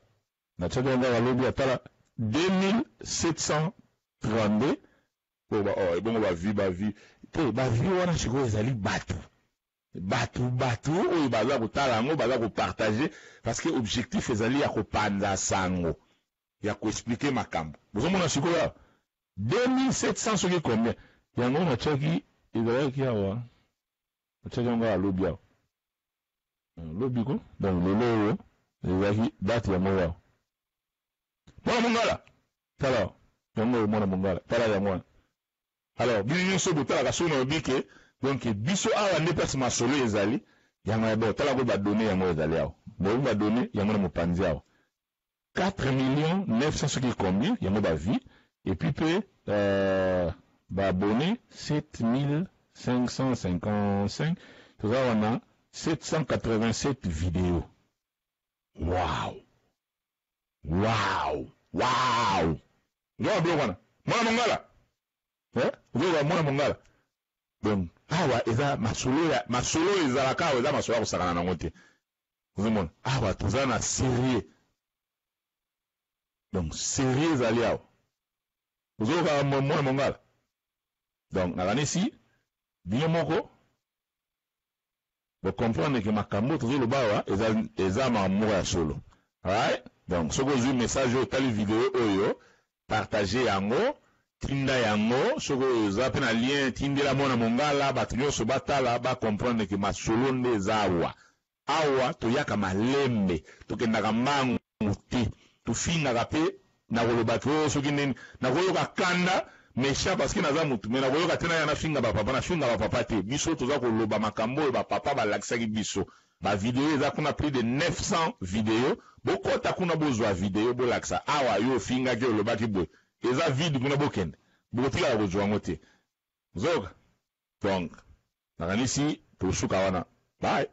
natiaki yango kaka lobi, atala 2732 oyo ba, oh, ebongo bavues, bavues te, bavues wana sikoyo ezali bato, bato, bato oyo baza kotala yango, baza kopartage, parce que objectif ezali ya kopanza sango, ya koexpliquer makambo. Bozomona sikoyo awa 2700 soki combien, yango natiaki, ezalaki awa, natiaki yango kaka lobi awa, lobi ko, donc lelo oyo ezalaki date yango awa. Mwana mongala, tala yango oyo, mwana mongala, tala yango wana. Alors bino nyonso botalaka, soki nalobi ke donc biso awa nde place masolo ezali, yango ya bo tala ko badonnées yango ezali awa, boyebi badonnées yango na mopanzi awa, 4 millions 900 soki combien, yango bavues, et puis mpe baabonné 7555, toza wana 787 vidéo. Wow, wow, wow! Ozoka biloko wana, mwana mongala, eh? Ozoka mwana mongala, donc. Awa eza masolo ya masolo oyo ezalaka awa eza masolo ya kosakana nango te. Ozomona awa toza na serieux. Donc serieux ezali awa. Ozoyoka mwana mongala? Donc nakanisi bino moko bo comprendre que makambo oyo tozoloba awa eza eza makambo moko ya solo. Right? Donc soki ozui message oyo otali video oyo partager yango, tinda yango, soki oza pe na lien tindela mwana mongala batu nionso batala ba comprendre que masolo nde eza awa. Awa toyaka malembe, tokendaka mbangu te, tofingaka pe nakoloba ke oh soki nini, nakoyoka kanda mechant parce que naza mutu mais nakoyoka te naya nafinga ba papa, nafinga ba papa te, biso toza koloba makambo oyo ba papa balakisaki biso, ba video eza kuna plus de 900 video, bokota kuna bozua video bolakisa awa yo ofingaki olobaki boye, eza vide kuna bokende bokotikala kozua yango te, ozoyoka? Donc nakanisi tosuka wana bye.